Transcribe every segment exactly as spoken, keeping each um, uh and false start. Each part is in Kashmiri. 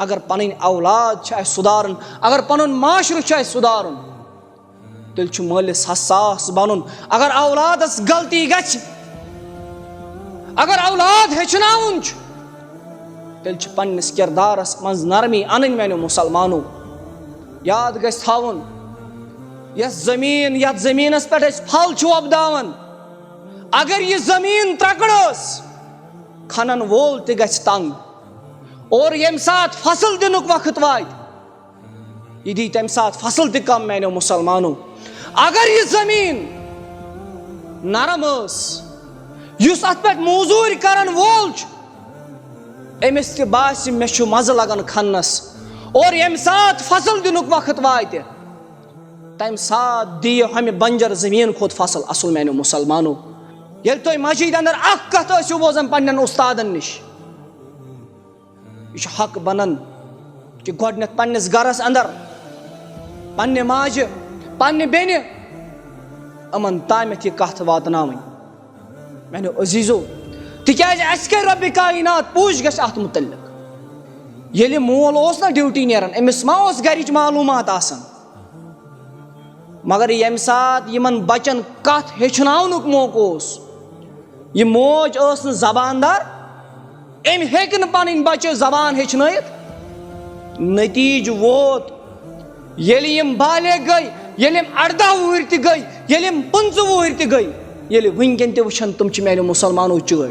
اگر پنٕنۍ اولاد چھِ اَسہِ سُدھارُن، اگر پنُن معاشرٕ چھُ اَسہِ سُدھارُن، تیٚلہِ چھُ مٲلِس حساس بنُن۔ اگر اولادس غلطی گژھِ، اگر اولاد ہیٚچھناوُن چھُ، تیٚلہِ چھُ پننِس کردارس منٛز نرمی انٕنۍ۔ میانیو مسلمانو، یاد گژھِ تھاوُن، یۄس زٔمیٖن، یتھ زٔمیٖنس پٮ۪ٹھ أسۍ پھل چھِ وۄپداوان، اگر یہِ زٔمیٖن ترٛکڑ ٲس، کھنن وول تہِ گژھِ تنگ۔ اور ییٚمہِ ساتہٕ فصل دِنُک وقت واتہِ، یہِ دی تَمہِ ساتہٕ فصل تہِ کم۔ میانیو مسلمانو، اگر یہِ زٔمیٖن نرم ٲس، یُس اَتھ پٮ۪ٹھ موزوٗرۍ کرن وول چھُ، أمِس تہِ باسہِ مےٚ چھُ مزٕ لگان کھننس، اور ییٚمہِ ساتہٕ فصل دِنُک وقت واتہِ، تَمہِ ساتہٕ دِیہِ ہُمہِ بنجر زٔمیٖن کھۄتہٕ فصل اصل۔ میانیو مسلمانو، ییٚلہِ تُہۍ مسجدِ اندر اکھ کتھ ٲسِو بوزان پننٮ۪ن اُستادن نِش، یہِ چھُ حق بنان کہِ گۄڈٕنٮ۪تھ پننِس گرس اندر، پننہِ ماجہِ، پننہِ بیٚنہِ، یِمن تامَتھ یہِ کتھ واتناوٕنۍ۔ میانیو عزیزو، تِکیازِ اَسہِ کرِ رۄبِ کائنات پوٗچھ گژھِ اتھ متعلق۔ ییٚلہِ مول اوس نہ ڈیوٹی نیران، أمِس ما اوس گرِچ معلوٗمات آسان؟ مگر ییٚمہِ ساتہٕ یِمن بچن کتھ ہیٚچھناونُک موقعہٕ اوس، یہِ موج ٲس نہٕ زبان دار، أمۍ ہیٚکہِ نہٕ پنٕنۍ بچہِ زبان ہیٚچھنٲیِتھ۔ نتیجہٕ ووت، ییٚلہِ یِم بالغ گٔے، ییٚلہِ یِم ارداہ وُہٕرۍ تہِ گٔے، ییٚلہِ یِم پٕنٛژٕہ وُہٕرۍ تہِ گٔے، ییٚلہِ وٕنکٮ۪ن تہِ وٕچھن، تِم چھِ میانیو مسلمانو چٲڑۍ۔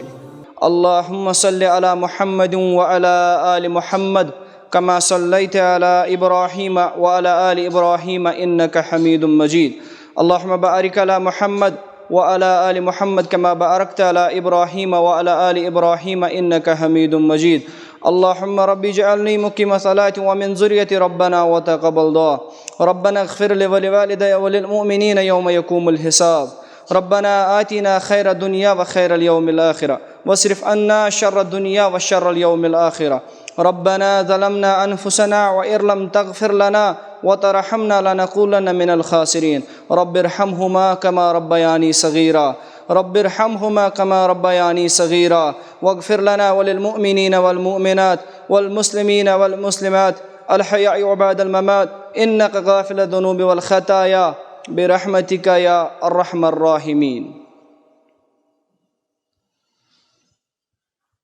اللهم صل على محمد وعلى آل محمد كما صليت على إبراهيم وعلى آل إبراهيم إنك حميد مجيد. اللهم بارك على محمد وعلى آل محمد كما باركت على إبراهيم وعلى آل إبراهيم إنك حميد مجيد. اللهم رب اجعلني مقيم صلاة ومن ذريتي ربنا وتقبل دعاء. ربنا اغفر لي ولوالدي وللمؤمنين يوم يقوم الحساب. ربنا آتنا خير الدنيا وخير اليوم الآخرة واصرف عنا شر الدنيا وشر اليوم الآخرة. ربنا ظلمنا أنفسنا وإن لم تغفر لنا وترحمنا لنكونن من الخاسرين. رب ارحمهما كما ربياني صغيرا. رب ارحمهما كما ربياني صغيرا. واغفر لنا وللمؤمنين والمؤمنات والمسلمين والمسلمات الحياء وبعد الممات إنك غافر الذنوب والخطايا برحمتك يا أرحم الراحمين.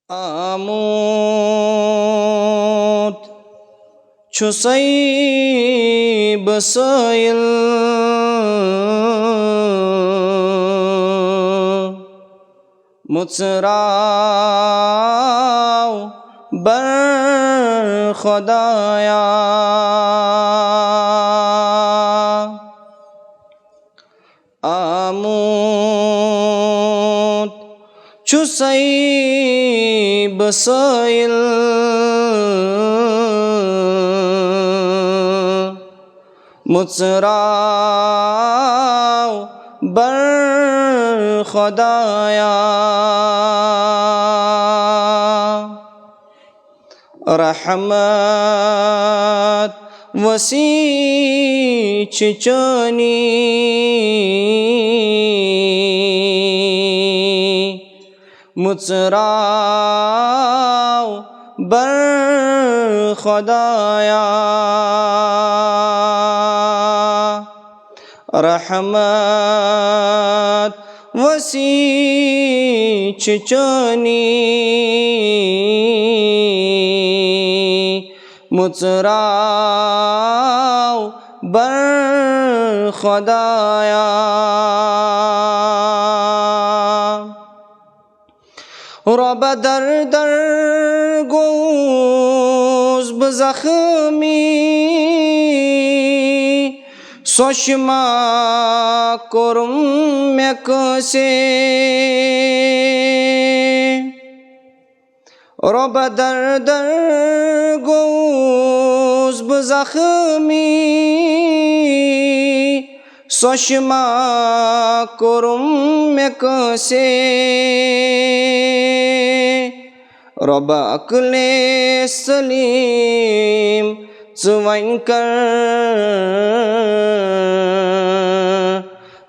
آمُت چھُسَے بہٕ سٲیِل، مُژراو بر خۄدایا۔ آمُت چھُسَے بہٕ سٲیِل، مُژراو بر خۄدایا۔ رحمت وسیع چھِ چٲنی، مُژراو بر خۄدایا۔ رحمت وسیع چھِ چٲنی، مُژراو بر خۄدایا۔ رۄبہ در در گوس بہٕ زخمی، سۄچھ ما کوٚرُم مےٚ کٲنٛسے۔ رۄبہ در در گوس بہٕ زخمی، سۄچھ ما کوٚرُم مےٚ کٲنٛسے۔ رۄبہ عقلِ سلیٖم ژٕ وۄنۍ کر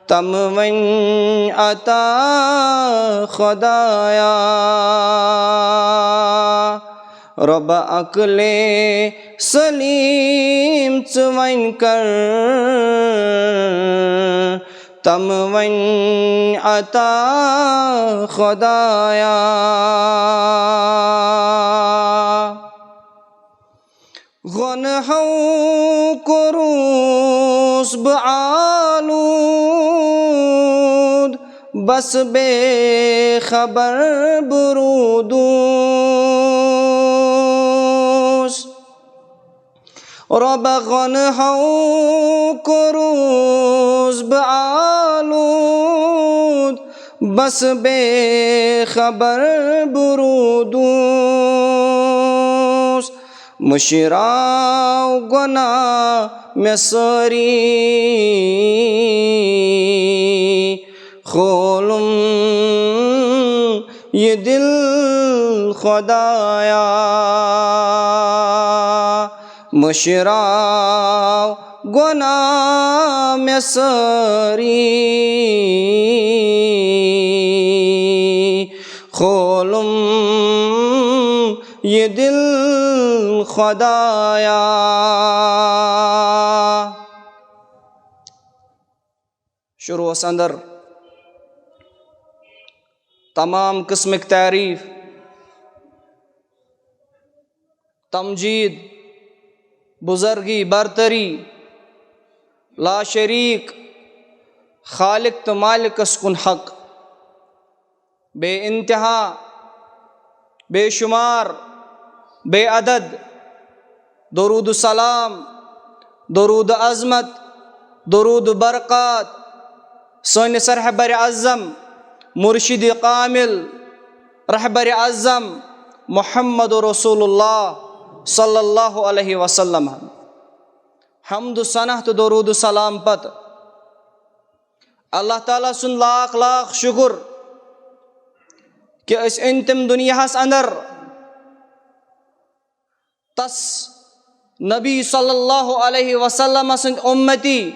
تم وۄنۍ عطا خۄدایا۔ رۄبہ عقلِ سلیٖم ژٕ وۄنۍ کر تم وۄنۍ عطا خۄدایا۔ غۄنہو کوٚروس بہٕ آلوٗد، بس بے خبر بہٕ روٗدُس۔ رۄبہ غۄنہو کوٚروس بہٕ آلوٗد، بس بے خبر بہٕ روٗدُس۔ مٔشراو گۄناہ مےٚ سٲری، کھولُم یہِ دِل خۄدایا۔ مٔشراو گۄناہ مےٚ سٲری، کھولُم یہِ دِل خۄدایا۔ شروعس اندر تمام قسمٕکۍ تعریٖف، تمجیٖد، بُزرگی، برتری، لاشریٖک خالق تہٕ مالکس کُن حق، بے انتہا، بے شمار، بے عدد، درود و سلام، درود عظمت، درود برکات سٲنِس رہبر اعظم، مرشد کامل، رہبر اعظم محمد رسول اللہ صلی اللہ علیہ وسلم۔ حمد و ثنا تہٕ درود و سلام پتہٕ اللہ تعالیٰ سُنٛد لاکھ لاکھ شُکر کہِ أسۍ أنۍ تِم دُنیاہَس اندر تس نبی صلی اللہ علیہ وسلم سٕنٛدۍ اُمتی،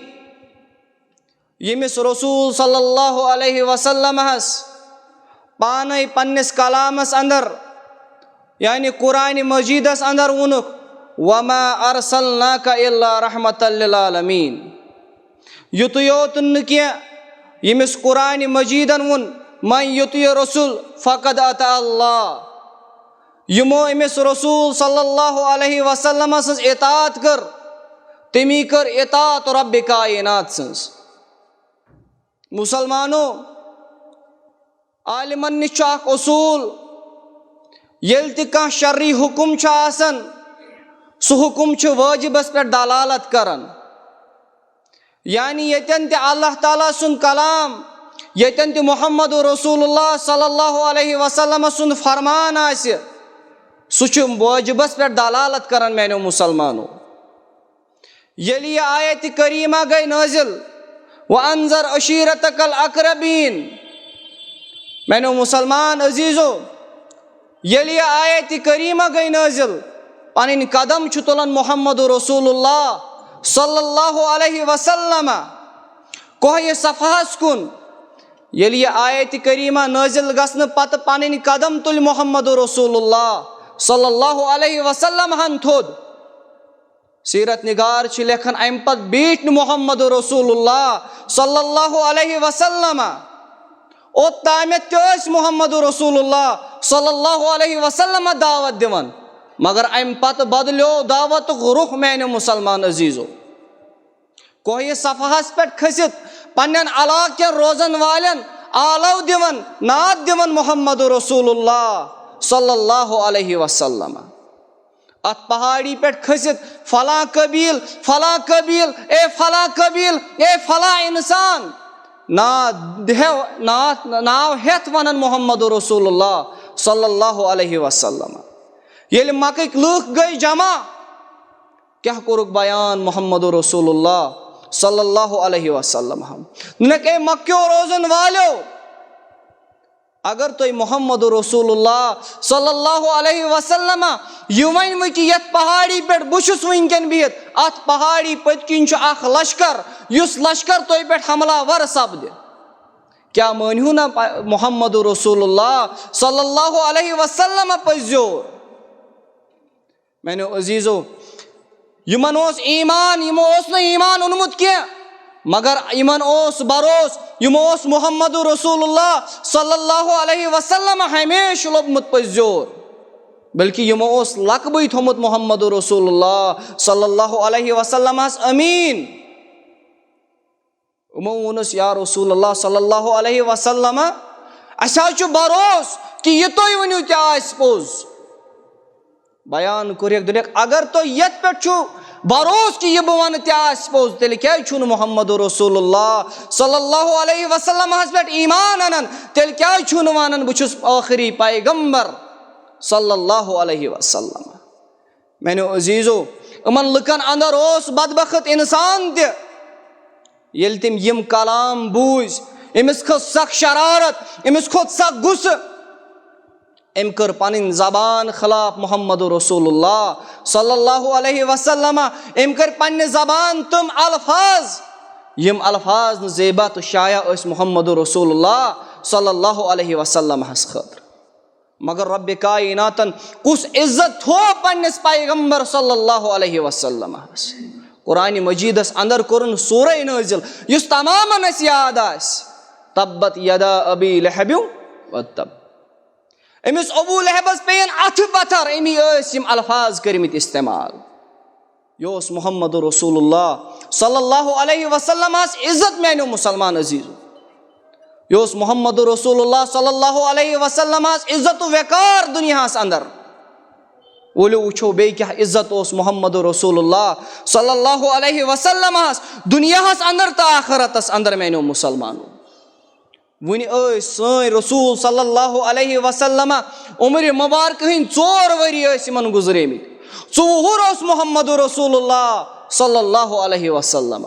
ییٚمِس رسول صلی اللہ علیہ وسلمس پانے پننِس کلامس اندر، یعنی قرآن مجیدس اندر ووٚنُکھ، "وما ارسلناک الا رحمتا للعالمین"۔ یُتُے یوت نہٕ کینٛہہ، ییٚمِس قرآن مجیدن ووٚن، "من یطع رسول فقد اطاع اللہ"، یِمو أمِس رسول صلی اللہ علیہ وسلم سٕنٛز اطاعت کٔر، تٔمی کٔر اطاعت رب کائنات سٕنٛز۔ مسلمانو، عالمن نِش چھُ اکھ اصوٗل، ییٚلہِ تہِ کانٛہہ شرعی حُکم چھُ آسان، سُہ حُکم چھُ وٲجِبس پٮ۪ٹھ دلالت کران۔ یعنی ییٚتٮ۪ن تہِ اللہ تعالیٰ سُنٛد کلام، ییٚتٮ۪ن تہِ محمد رسول اللہ صلی اللہ علیہ وسلم سُنٛد فرمان آسہِ، سُہ چھُ وٲجِبس پٮ۪ٹھ دلالت کران، میانیو مسلمانو۔ ییٚلہِ یہِ آیت کریمہ گٔے نٲزِل، "وانذر عشیرتک الاقربین"، میانیو مسلمان عزیزو، ییٚلہِ یہِ آیت کریمہ گٔے نٲزِل، پنٕنۍ قدم چھُ تُلان محمد رسول اللہ صلی اللہ علیہ وسلم کوہ صفاہس کُن۔ ییٚلہِ یہِ آیت کریمہ نٲزِل گژھنہٕ پتہٕ پنٕنۍ قدم تُلۍ محمد رسول اللہ صلی اللہ علیہ وسلم ہن تھوٚد، سیرت نگار چھِ لیکھان، امہِ پتہٕ بیٖٹھۍ نہٕ محمد رسول اللہ صلی اللہ علیہ وسلم۔ اوٚتامَتھ تہِ ٲسۍ محمد رسول اللہ صلی اللہ علیہ وسلم دعوت دِوان، مگر امہِ پتہٕ بدلیو دعوتُک رُخ، میانیو مسلمان عزیزو۔ کوہ صفاہس پٮ۪ٹھ کھٔسِتھ پننٮ۪ن علاقہٕ کٮ۪ن روزن والٮ۪ن آلو دِوان، نعت دِوان محمد رسول اللہ صلی اللہ علیہ وسلم۔ اتھ پہاڑی پٮ۪ٹھ کھٔسِتھ، فلاں قبیل، فلاں قبیل، اے فلاں قبیل، اے فلاں انسان، ناو دِہو-، ناو، ناو ہٮ۪تھ ونان محمد رسول اللہ صلی اللہ علیہ وسلم۔ ییٚلہِ مکٕکۍ لوٗکھ گٔے جمع، کیٛاہ کوٚرُکھ بیان محمد رسول اللہ صلی اللہ علیہ وسلم؟ دوٚپنکھ، اے مکیو روزن والیو، اگر تُہۍ محمد رسول اللہ صلی اللہ علیہ وسلم یہِ ؤنِو کہِ یتھ پہاڑی پٮ۪ٹھ بہٕ چھُس وٕنکٮ۪ن بِہِتھ، اتھ پہاڑی پٔتۍ کِنۍ چھُ اکھ لشکر، یُس لشکر تۄہہِ پٮ۪ٹھ حملہ ور سپدِ، کیٛاہ مٲنِو نہ پ-، محمد رسول اللہ صلی اللہ علیہ وسلم پٔزیو؟ میانیو عزیزو، یِمن اوس ایمان، یِمو اوس نہٕ ایمان اوٚنمُت کینٛہہ، مگر یِمن اوس بھروسہٕ، یِمو اوس محمد رسول اللہ صلی اللہ علیہ وسلم ہمیشہٕ لوٚبمُت پٔزۍ زیور، بلکہ یِمو اوس لقبٕے تھوٚمُت محمد رسول اللہ صلی اللہ علیہ وسلمس امین۔ یِمو ووٚنُس، یا رسول اللہ صلی اللہ علیہ وسلم، اَسہِ حظ چھُ بھروسہٕ کہِ یہِ تُہۍ ؤنِو تہِ آسہِ پوٚز۔ بیان کوٚرُکھ، دوٚپُکھ، اگر تۄہہِ یَتھ پٮ۪ٹھ چھُ بھروسہٕ کہِ یہِ بہٕ وَنہٕ تہِ آسہِ پوٚز، تیٚلہِ کیٛازِ چھُو نہٕ محمد رسول اللہ صلی اللہ علیہ وسلمس پٮ۪ٹھ ایمان اَنان؟ تیٚلہِ کیٛازِ چھُو نہٕ وَنان بہٕ چھُس ٲخری پیغمبر صلی اللہ علیہ وسلم؟ میانیو عزیزو، یِمن لُکن اندر اوس بدبخت انسان تہِ۔ ییٚلہِ تٔمۍ یِم کلام بوٗزۍ، أمِس کھٔژ سخ شرارت، أمِس کھوٚت سخ غصہٕ۔ أمۍ کٔر پنٕنۍ زبان خلاف محمد رسول اللہ صلی اللہ علیہ وسلم۔ أمۍ کٔرۍ پننہِ زبان تِم الفاظ، یِم الفاظ نہٕ زیبا تہٕ شایع ٲسۍ محمد رسول اللہ صلی اللہ علیہ وسلمس خٲطرٕ۔ مگر رب کائناتن کُس عزت تھوو پننِس پیغمبر صلی اللہ علیہ وسلمس؟ قرآن مجیدس اندر کوٚرُن سورہ نٲزِل، یُس تمامن اسہِ یاد آسہِ، تبت یدا ابی لہب و تب۔ أمِس ابو لہبس پیٚیَن اتھٕ پتھر، أمی ٲسۍ یِم الفاظ کٔرمٕتۍ استعمال۔ یہِ اوس محمد رسول اللہ صلی اللہ علیہ وسلمس عزت، میانیو مسلمان عزیزو۔ یہِ اوس محمد رسول اللہ صلی اللہ علیہ وسلمس عزت و وقار دنیاہس اندر۔ ؤلِو وٕچھو بیٚیہِ کیٛاہ عزت اوس محمد رسول اللہ صلی اللہ علیہ وسلمس دنیاہس اندر تہٕ آخرتس اندر، میانیو مسلمانو۔ وُنہِ ٲسۍ سٲنۍ رسول صلی اللہ علیہ وسلم عمرِ مبارکہٕ ہٕنٛدۍ ژور ؤری ٲسۍ یِمن گُزریمٕتۍ۔ ژُ وُہُر اوس محمد رسول اللہ صلی اللہ علیہ وسلم۔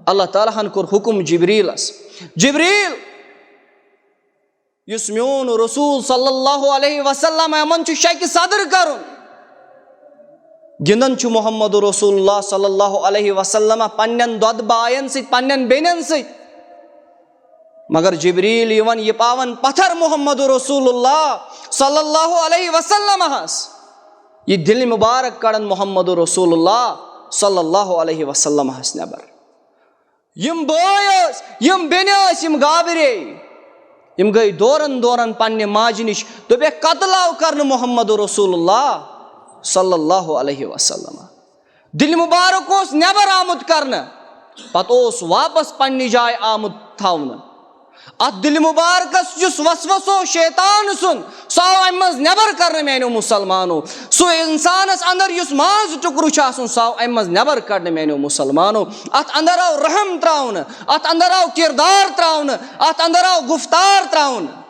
اللہ تعالیٰ ہن کوٚر حُکم جبریلس، جبریل، یُس میون رسول صلی اللہ علیہ وسلم یِمن چھُ شکہِ صدر کرُن، گِنٛدان چھُ محمد رسول اللہ صلی اللہ علیہ وسلم پننٮ۪ن دۄدٕ باین سۭتۍ، پننٮ۪ن بیٚنٮ۪ن سۭتۍ۔ مگر جبریل یِوان، یہِ پاوان پتھر محمد رسول اللہ صلی اللہ علیہ وسلمس، یہِ دِلہِ مبارک کڑان محمد رسول اللہ صلی اللہ علیہ وسلمس نٮ۪بر۔ یِم بٲے ٲسۍ، یِم بیٚنہِ ٲسۍ، یِم گابرے، یِم گٔے دورن دورن پننہِ ماجہِ نِش، دوٚپُکھ، قتل آو کرنہٕ محمد رسول اللہ صلی اللہ علیہ وسلم۔ دِلہِ مبارک اوس نٮ۪بر آمُت کرنہٕ، پتہٕ اوس واپس پننہِ جایہِ آمُت تھاونہٕ۔ اتھ دِلہِ مبارکس یُس وسوسہٕ اوس شیطان سُنٛد، سُہ آو امہِ منٛز نٮ۪بر کرنہٕ، میانیو مسلمانو۔ سُہ انسانس اندر یُس ماز ٹُکرٕ چھُ آسان، سُہ آو امہِ منٛز نٮ۪بر کڑنہٕ، میانیو مسلمانو۔ اتھ اندر آو رحم تراونہٕ، اتھ اندر آو کردار تراونہٕ، اتھ اندر آو گفتار تراونہٕ۔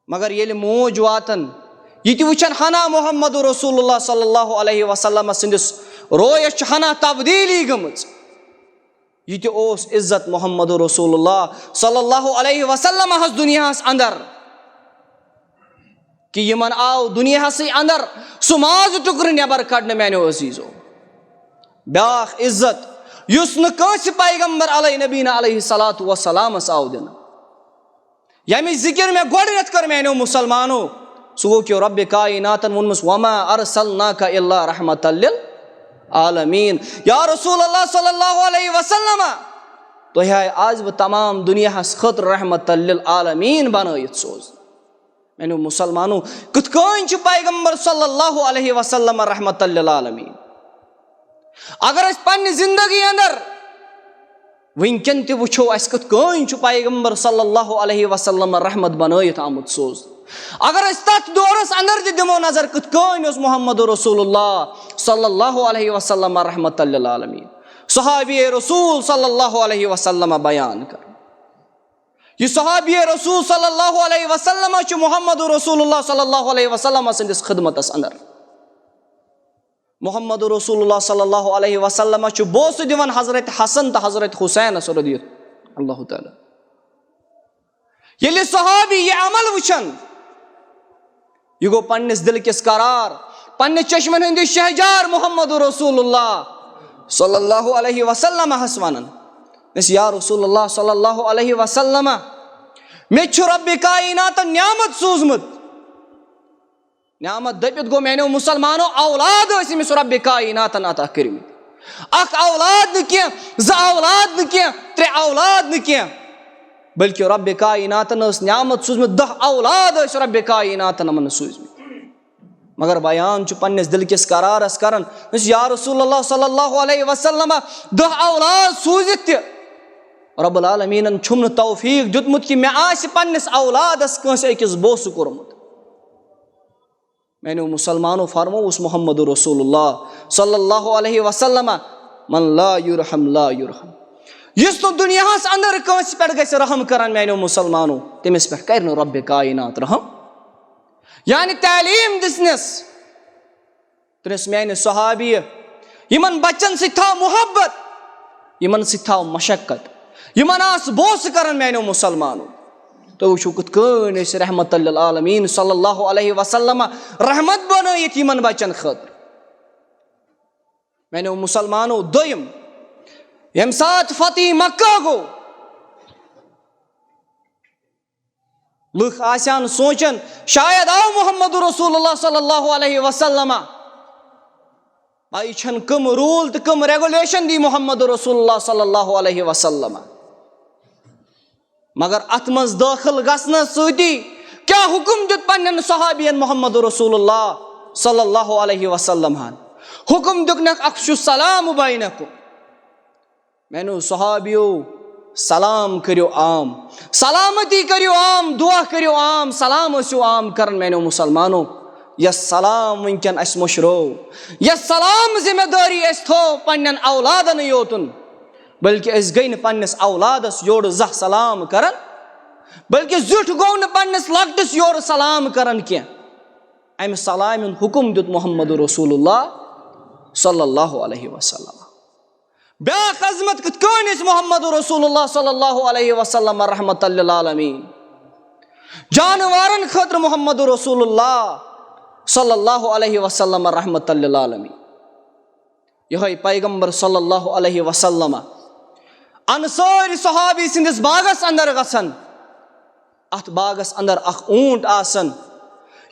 مگر ییٚلہِ موج واتن، یہِ تہِ وٕچھن ہنا محمد رسول اللہ صلی اللہ علیہ وسلم سٕنٛدِس رویس چھِ ہنا تبدیٖلی گٔمٕژ۔ یہِ تہِ اوس عزت محمد رسول اللہ صلی اللہ علیہ وسلمس دُنیاہس اندر، کہِ یِمن آو دُنیاہسٕے اندر سُہ ماز ٹُکرٕ نٮ۪بر کڑنہٕ، میانیو عزیزو۔ بیاکھ عزت یُس نہٕ کٲنٛسہِ پیغمبر علیہ نبینا علیہ الصلوۃ والسلامس آو دِنہٕ۔ ییٚمِچ ذِکِر مےٚ گۄڈٕنٮ۪تھ کٔر، میانیو مُسلمانو، سُہ گوٚو کہِ رۄبِ کائناتن ووٚنمُس، "وما ارسلناک الا رحمتا للعالمین۔" یا رسول اللہ صلی اللہ علیہ وسلم، تۄہہِ آے آز بہٕ تمام دُنیاہس خٲطرٕ رحمتا للعالمین بنٲیِتھ سوزنہٕ۔ میانیو مُسلمانو، کِتھ کٔنۍ چھُ پیغمبر صلی اللہ علیہ وسلم رحمتا للعالمین؟ اگر أسۍ پننہِ زندگی اندر وٕنکٮ۪ن تہِ وٕچھو، اَسہِ کِتھ کٔنۍ چھُ پیغمبر صلی اللہ علیہ وسلم رحمت بنٲیِتھ آمُت سوزنہٕ۔ اگر أسۍ تتھ دورس اندر تہِ دِمو نظر، کِتھ کٔنۍ اوس محمد رسول اللہ صلی اللہ علیہ وسلم رحمت للعالمین؟ صحابی رسول صلی اللہ علیہ وسلم بیان کر۔ یہِ صحابی رسول صلی اللہ علیہ وسلم چھُ محمد رسول اللہ صلی اللہ علیہ وسلم سٕنٛدِس خدمتس اندر۔ محمد رسول اللہ صلی اللہ علیہ وسلم چھُ بوسہٕ دِوان حضرت حسن تہٕ حضرت حسینس رضی اللہ تعالیٰ۔ ییٚلہِ صحابی یہِ عمل وٕچھن، یہِ گوٚو پننِس دِلہٕ کِس قرار، پننہِ چشمن ہٕنٛدِ شہجار محمد رسول اللہ صلی اللہ علیہ وسلمس ونان، "أسۍ یا رسول اللہ صلی اللہ علیہ وسلم، مےٚ چھُ رۄبِ کائناتن نعمت سوٗزمُت، نعمت دٔپِتھ گوٚو میانیو مسلمانو، اولاد ٲسۍ أمِس رۄبِ کائناتن عطا کٔرمٕتۍ۔ اکھ اولاد نہٕ کینٛہہ، زٕ اولاد نہٕ کینٛہہ، ترٛےٚ اولاد نہٕ کینٛہہ، بلکہِ رۄبِ کائناتن ٲس نعمت سوٗزمٕژ، دَہ اولاد ٲسۍ رۄبِ کائناتن یِمن سوٗزمٕتۍ۔ مگر بیان چھُ پننِس دِل کِس قرارس کران، دَپان چھُ، یا رسول اللہ صلی اللہ علیہ وسلم، دَہ اولاد سوٗزِتھ تہِ رب العالمینن چھُم نہٕ توفیق دیُتمُت کہِ مےٚ آسہِ پننِس اولادس کٲنٛسہِ أکِس بوسہٕ کوٚرمُت۔ میانیو مسلمانو، فرمووُس محمد رسول اللہ صلی اللہ علیہ وسلم، من لا یرحم لا یرحم۔ یُس نہٕ دُنیاہس اندر کٲنٛسہِ پٮ۪ٹھ گژھِ رحم کرن، میانیو مسلمانو، تٔمِس پٮ۪ٹھ کرِ نہٕ رۄبِ کائنات رحم۔ یعنی تعلیٖم دِژنس، دوٚپنس، میانہِ صحابی، یِمن بچن سۭتۍ تھاو محبت، یِمن سۭتۍ تھاو مشقت، یِمن آس بوسہٕ کران، میانیو مسلمانو۔ تُہۍ وٕچھِو کِتھ کٔنۍ ٲسۍ رحمت للعالمین صلی اللہ علیہ وسلم رحمت بنٲیِتھ یِمن بچن خٲطرٕ۔ میانیو مسلمانو، دوٚیِم، ییٚمہِ ساتہٕ فتح مکہ گوٚو، لُکھ آسن سونچان، شاید آو محمد رسول اللہ صلی اللہ علیہ وسلم، پَے چھَنہٕ کٕم روٗل تہٕ کٕم ریگولیشن دی محمد رسول اللہ صلی اللہ علیہ وسلم۔ مگر اتھ منٛز دٲخل گژھنس سۭتی کیٛاہ حُکم دیُت پننٮ۪ن صحابین محمد رسول اللہ صلی اللہ علیہ وسلم ہن؟ حُکم دیُتنکھ، اکھ چھُ سلام بینکم۔ میانیو صحابیو، سلام کٔرِو عام، سلامتی کٔرِو عام، دعا کٔرِو عام، سلام ٲسِو عام کران۔ میانیو مسلمانو، یۄس سلام وٕنکٮ۪ن اسہِ مٔشرٲو، یۄس سلام ذمہ دٲری اسہِ تھٲو پننٮ۪ن اولادن یوتُن، بلکہِ أسۍ گٔے نہٕ پننِس اولادس یورٕ زانٛہہ سلام کران، بلکہِ زیُٹھ گوٚو نہٕ پننِس لۄکٹِس یورٕ سلام کران کینٛہہ۔ امہِ سلامہِ ہُنٛد حُکم دیُت محمد رسول اللہ صلی اللہ علیہ وسلم۔ بیاکھ عظمت کِتھ کٔنۍ ٲسۍ محمد رسول اللہ صلی اللہ علیہ وسلم رحمت للعالمین، جانوارن خٲطرٕ محمد رسول اللہ صلی اللہ علیہ وسلم رحمت للعالمین۔ یِہوٚے پیغمبر صلی اللہ علیہ وسلم انصٲرۍ صحابی سٕنٛدِس باغس اندر گژھان، اتھ باغس اندر اکھ اوٗنٹ آسان۔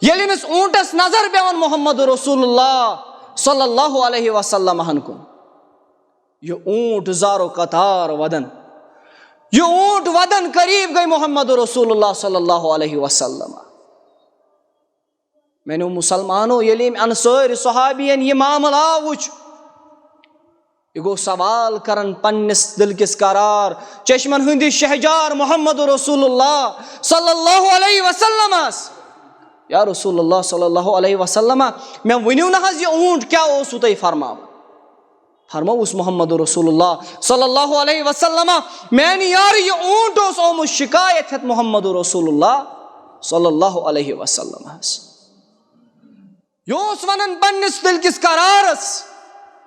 ییٚلہِ أمِس اوٗنٹس نظر پیوان محمد رسول اللہ صلی اللہ علیہ وسلم ہن کُن، یہِ اوٗنٹ زارو قطار ودان، یہِ اوٗنٹ ودان قریب گٔے محمد رسول اللہ صلی اللہ علیہ وسلم۔ میانیو مسلمانو، ییٚلہِ أمۍ انصٲرۍ صحابین یہِ معاملہٕ آو وٕچھ، یہِ گوٚو سوال کران پننِس دِل کِس قرار، چشمن ہٕنٛدِ شہجار محمد رسول اللہ صلی اللہ علیہ وسلمس، یا رسول اللہ صلی اللہ علیہ وسلم، مےٚ ؤنِو نہ حظ، یہِ اوٗنٹ کیٛاہ اوسوٕ تۄہہِ فرماوان؟ فرمووُس محمد رسول اللہ صلی اللہ علیہ وسلم، میانہِ یارٕ، یہِ اوٗنٹ اوس آمُت شکایت ہٮ۪تھ محمد رسول اللہ صلی اللہ علیہ وسلمس۔ یہِ اوس ونان پننِس دِل کِس قرارس،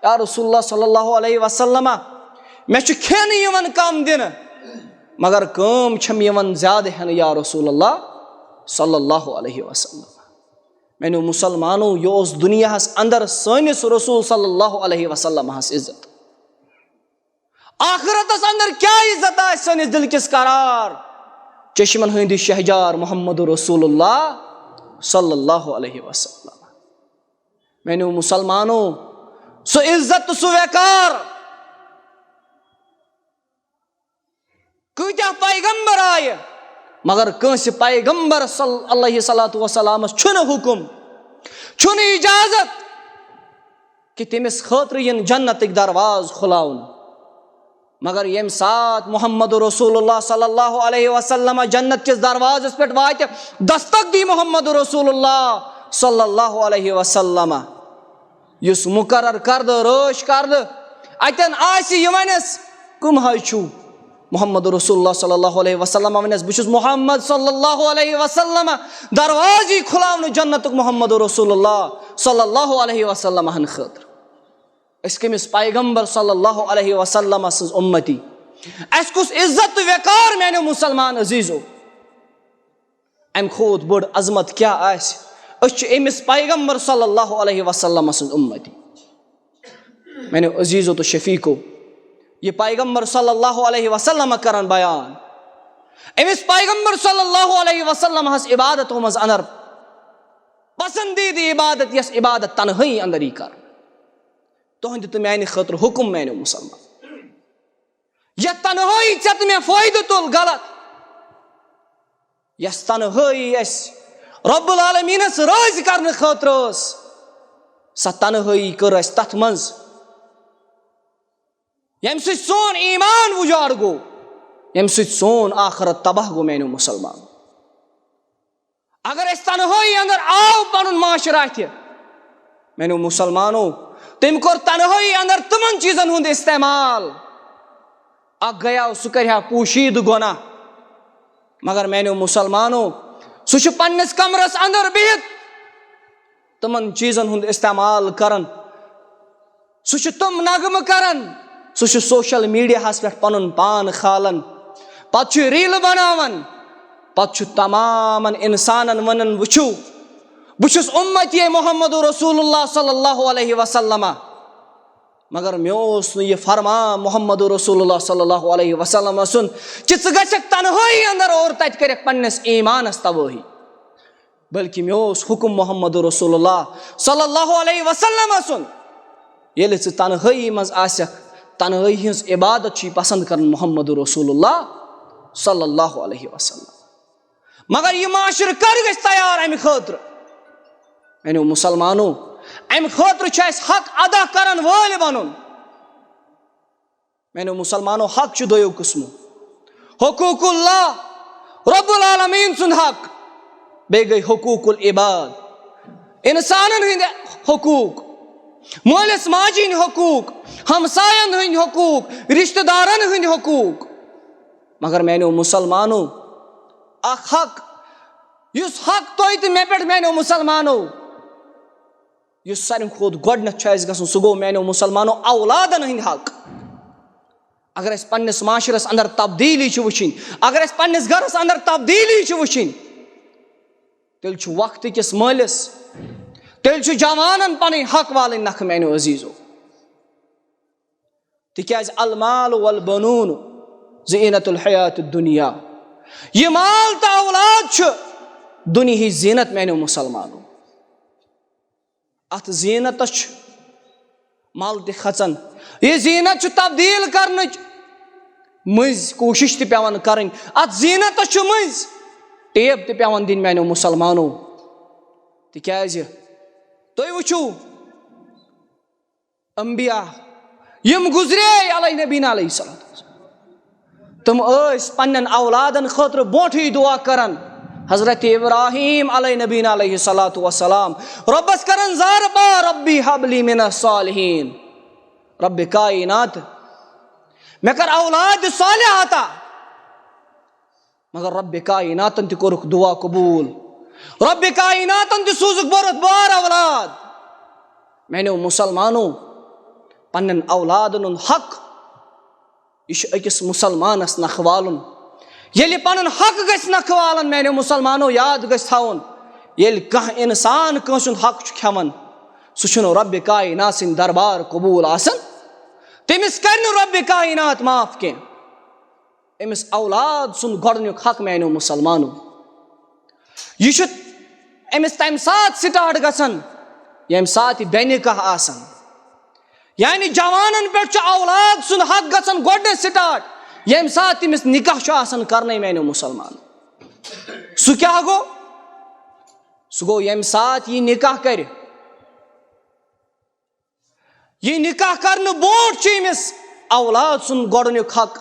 یا رسول اللہ صلی اللہ علیہ وسلم، مےٚ چھُ کھٮ۪ن یِوان کم دِنہٕ، مگر کٲم چھم یِوان زیادٕ ہٮ۪نہٕ، یا رسول اللہ صلی اللہ علیہ وسلم۔ میانیو مسلمانو، یہِ اوس دُنیاہس اندر سٲنِس رسول صلی اللہ علیہ وسلمس عزت۔ آخرتس اندر کیٛاہ عزت آسہِ سٲنِس دِل کِس قرار؟ چشمن ہٕنٛدِ شہجار محمد رسول اللہ صلی اللہ علیہ وسلم۔ میانیو مسلمانو، سُہ عزت تہٕ سُہ وقار، کۭتیاہ پیغمبر آیہِ، مگر کٲنٛسہِ پیغمبر صلی علیہ الصلوۃ والسلامس چھُنہٕ حُکم، چھُنہٕ اجازت کہِ تٔمِس خٲطرٕ یِن جنتٕکۍ دروازٕ کھُلاونہٕ۔ مگر ییٚمہِ ساتہٕ محمد رسول اللہ صلی اللہ علیہ وسلم جنت کِس دروازس پٮ۪ٹھ واتہِ، دستک دی محمد رسول اللہ صلی اللہ علیہ وسلم، یُس مقرر کردٕ، رٲچھ کردٕ، اتٮ۪ن آسہِ، یہِ ونٮ۪س، کٕم حظ چھِو؟ محمد رسول اللہ صلی اللہ علیہ وسلم ونٮ۪س، بہٕ چھُس محمد صلی اللہ علیہ وسلم، دروازٕ یی کھُلاونہٕ جنتُک محمد رسول اللہ صلی اللہ علیہ وسلم ہن خٲطرٕ۔ أسۍ کٔمِس پیغمبر صلی اللہ علیہ وسلم سٕنٛز اُمتی؟ اَسہِ کُس عزت تہٕ وقار، میانیو مسلمان عزیزو؟ امہِ کھۄتہٕ بٔڑ عظمت کیٛاہ آسہِ؟ أسۍ چھِ أمِس پیغمبر صلی اللہ علیہ وسلم سٕنٛز اُمتی۔ میانیو عزیزو تہٕ شفیقو، یہِ پیغمبر صلی اللہ علیہ وسلم کران بیان، أمِس پیغمبر صلی اللہ علیہ وسلم ہس عبادتو منٛز اندر پسندیدٕ عبادت، یۄس عبادت تنہٲیی اندر یی کرنہٕ۔ تُہنٛدِ تہٕ میانہِ خٲطرٕ حکم، میانیو مسلمان، یتھ تنہٲیی ژےٚ تہٕ مےٚ فٲیدٕ تُل، غلط۔ یۄس تنہٲیی اسہِ رب العالمینس رٲضۍ کرنہٕ خٲطرٕ ٲس، سۄ تنہٲیی کٔر اسہِ تتھ منٛز، ییٚمہِ سۭتۍ سون ایمان وُجاڑ گوٚو، ییٚمہِ سۭتۍ سون آخرت تباہ گوٚو۔ میانیو مسلمان، اگر اسہِ تنہٲیی اندر آو پنُن معاشرٕ اتھِ، میانیو مسلمانو، تٔمۍ کوٚر تنہٲیی اندر تِمن چیٖزن ہُنٛد استعمال۔ اکھ گٔیاو، سُہ کرِ ہا پوشیدٕ گۄناہ، مگر میانیو مسلمانو، سُہ چھُ پننِس کمرس اندر بِہِتھ تِمن چیٖزن ہُنٛد استعمال کران۔ سُہ چھُ تِم نغمہٕ کران، سُہ چھُ سوشل میڈیاہس پٮ۪ٹھ پنُن پان کھالان، پتہٕ چھُ ریٖلہٕ بناوان، پتہٕ چھُ تمامن انسانن ونان، وٕچھِو، بہٕ چھُس امتی محمد رسول اللہ صلی اللہ علیہ وسلم، مگر مےٚ اوس نہٕ یہِ فرمان محمد رسول اللہ صلی اللہ علیہ وسلم سُنٛد کہِ ژٕ گژھکھ تنہٲیی اندر اور تتہِ کرکھ پننِس ایمانس تبٲہی، بلکہ مےٚ اوس حکم محمد رسول اللہ صلی اللہ علیہ وسلم سُنٛد، ییٚلہِ ژٕ تنہٲیی منٛز آسکھ، تنہٲیی ہٕنٛز عبادت چھُے پسند کران محمد رسول اللہ صلی اللہ علیہ وسلم۔ مگر یہِ معاشرٕ کر گژھِ تیار امہِ خٲطرٕ؟ میانیو مسلمانو، امہِ خٲطرٕ چھُ اسہِ حق ادا کرن وٲلۍ بنُن۔ میانیو مسلمانو، حق چھُ دۄیو قٕسمو، حقوق اللہ، رب العالمین سُنٛد حق، بیٚیہِ گٔے حقوق العباد، انسانن ہٕنٛدۍ حقوق، مٲلِس ماجہِ ہٕنٛدۍ حقوق، ہمساین ہٕنٛدۍ حقوق، رشتہٕ دارن ہٕنٛدۍ حقوق۔ مگر میانیو مسلمانو، اکھ حق، یُس حق تۄہہِ تہٕ مےٚ پٮ۪ٹھ، میانیو مسلمانو، یُس ساروی کھۄتہٕ گۄڈٕنیتھ چھُ اَسہِ گژھُن، سُہ گوٚو میانیو مسلمانو اولادن ہٕنٛدۍ حق۔ اگر اَسہِ پننِس معاشرس اندر تبدیٖلی چھِ وٕچھِنۍ، اگر اَسہِ پننِس گرس اندر تبدیٖلی چھِ وٕچھِنۍ، تیٚلہِ چھُ وقتہٕ کِس مٲلِس، تیٚلہِ چھُ جوانن پنٕنۍ حق والٕنۍ نکھٕ، میانیو عزیزو۔ تِکیازِ المال والبنون زینت الحیات الدنیا، یہِ مال تہٕ اولاد چھُ دُنیہٕچ زینت، میانیو مسلمانو۔ اتھ زینتس چھُ مل تہِ کھژان۔ یہِ زینت چھُ تبدیل کرنٕچ مٔنٛزۍ کوٗشش تہِ پٮ۪وان کرٕنۍ۔ اتھ زینتس چھُ مٔنٛزۍ ٹیب تہِ پٮ۪وان دِنۍ، میانیو مسلمانو۔ تِکیازِ تُہۍ وٕچھِو، انبیاء یِم گُزرے علیہ نبینا علیہ الصلوۃ والسلام، تِم ٲسۍ پننٮ۪ن اولادن خٲطرٕ برونٹھٕے دعا کران۔ حضرت ابراہیم علیہ نبینا علیہ الصلوۃ والسلام رۄبس کران زارپار، ربی حبلی من الصالحین، رب کائنات، مےٚ کر اولاد صالح عطا۔ مگر رب کائناتن تہِ کوٚرُکھ دعا قبول، رب کائناتن تہِ سوٗزُکھ بٔرٕتھ بار اولاد۔ میانیو مسلمانو، پننٮ۪ن اولادن ہُنٛد حق، یہِ چھُ أکِس مسلمانس نکھٕ والُن۔ ییٚلہِ پنُن حق گژھِ نکھٕ والُن، میانیو مسلمانو، یاد گژھِ تھاوُن، ییٚلہِ کانٛہہ انسان کٲنٛسہِ ہُنٛد حق چھُ کھٮ۪وان، سُہ چھُنہٕ رب کائنات سٕنٛدِ دربار قبول آسان، تٔمِس کرِ نہٕ رب کائنات معاف کینٛہہ۔ أمِس اولاد سُنٛد گۄڈٕنیُک حق، میانیو مسلمانو، یہِ چھُ أمِس تَمہِ ساتہٕ سٹارٹ گژھان، ییٚمہِ ساتہٕ یہِ بے نکاح آسان۔ یعنی جوانن پٮ۪ٹھ چھُ اولاد سُنٛد حق گژھان گۄڈٕنیتھ سٹارٹ، ییٚمہِ ساتہٕ تٔمِس نکاح چھُ آسان کرنَے، میانیو مسلمانو۔ سُہ کیٛاہ گوٚو؟ سُہ گوٚو، ییٚمہِ ساتہٕ یہِ نکاح کرِ، یہِ نکاح کرنہٕ برونٹھ چھُ أمِس اولاد سُنٛد گۄڈٕنیُک حق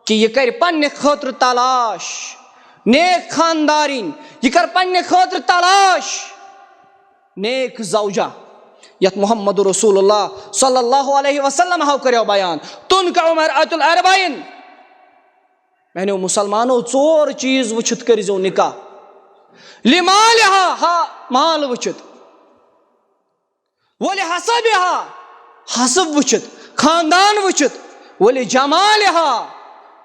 کہِ یہِ کرِ پننہِ خٲطرٕ تلاش نیک خاندارِنۍ، یہِ کر پننہِ خٲطرٕ تلاش نیک زوجہ، یتھ محمد رسول اللہ صلی اللہ علیہ وسلم ہو کریو بیان، تنکح المرأة لأربع۔ میانیو مسلمانو، ژور چیز وٕچھِتھ کٔرزیو نکاح۔ لمالہا، ہا، مال وٕچھِتھ، ولحسبہا، حسب وٕچھِتھ، خاندان وٕچھِتھ، ولجمالہا،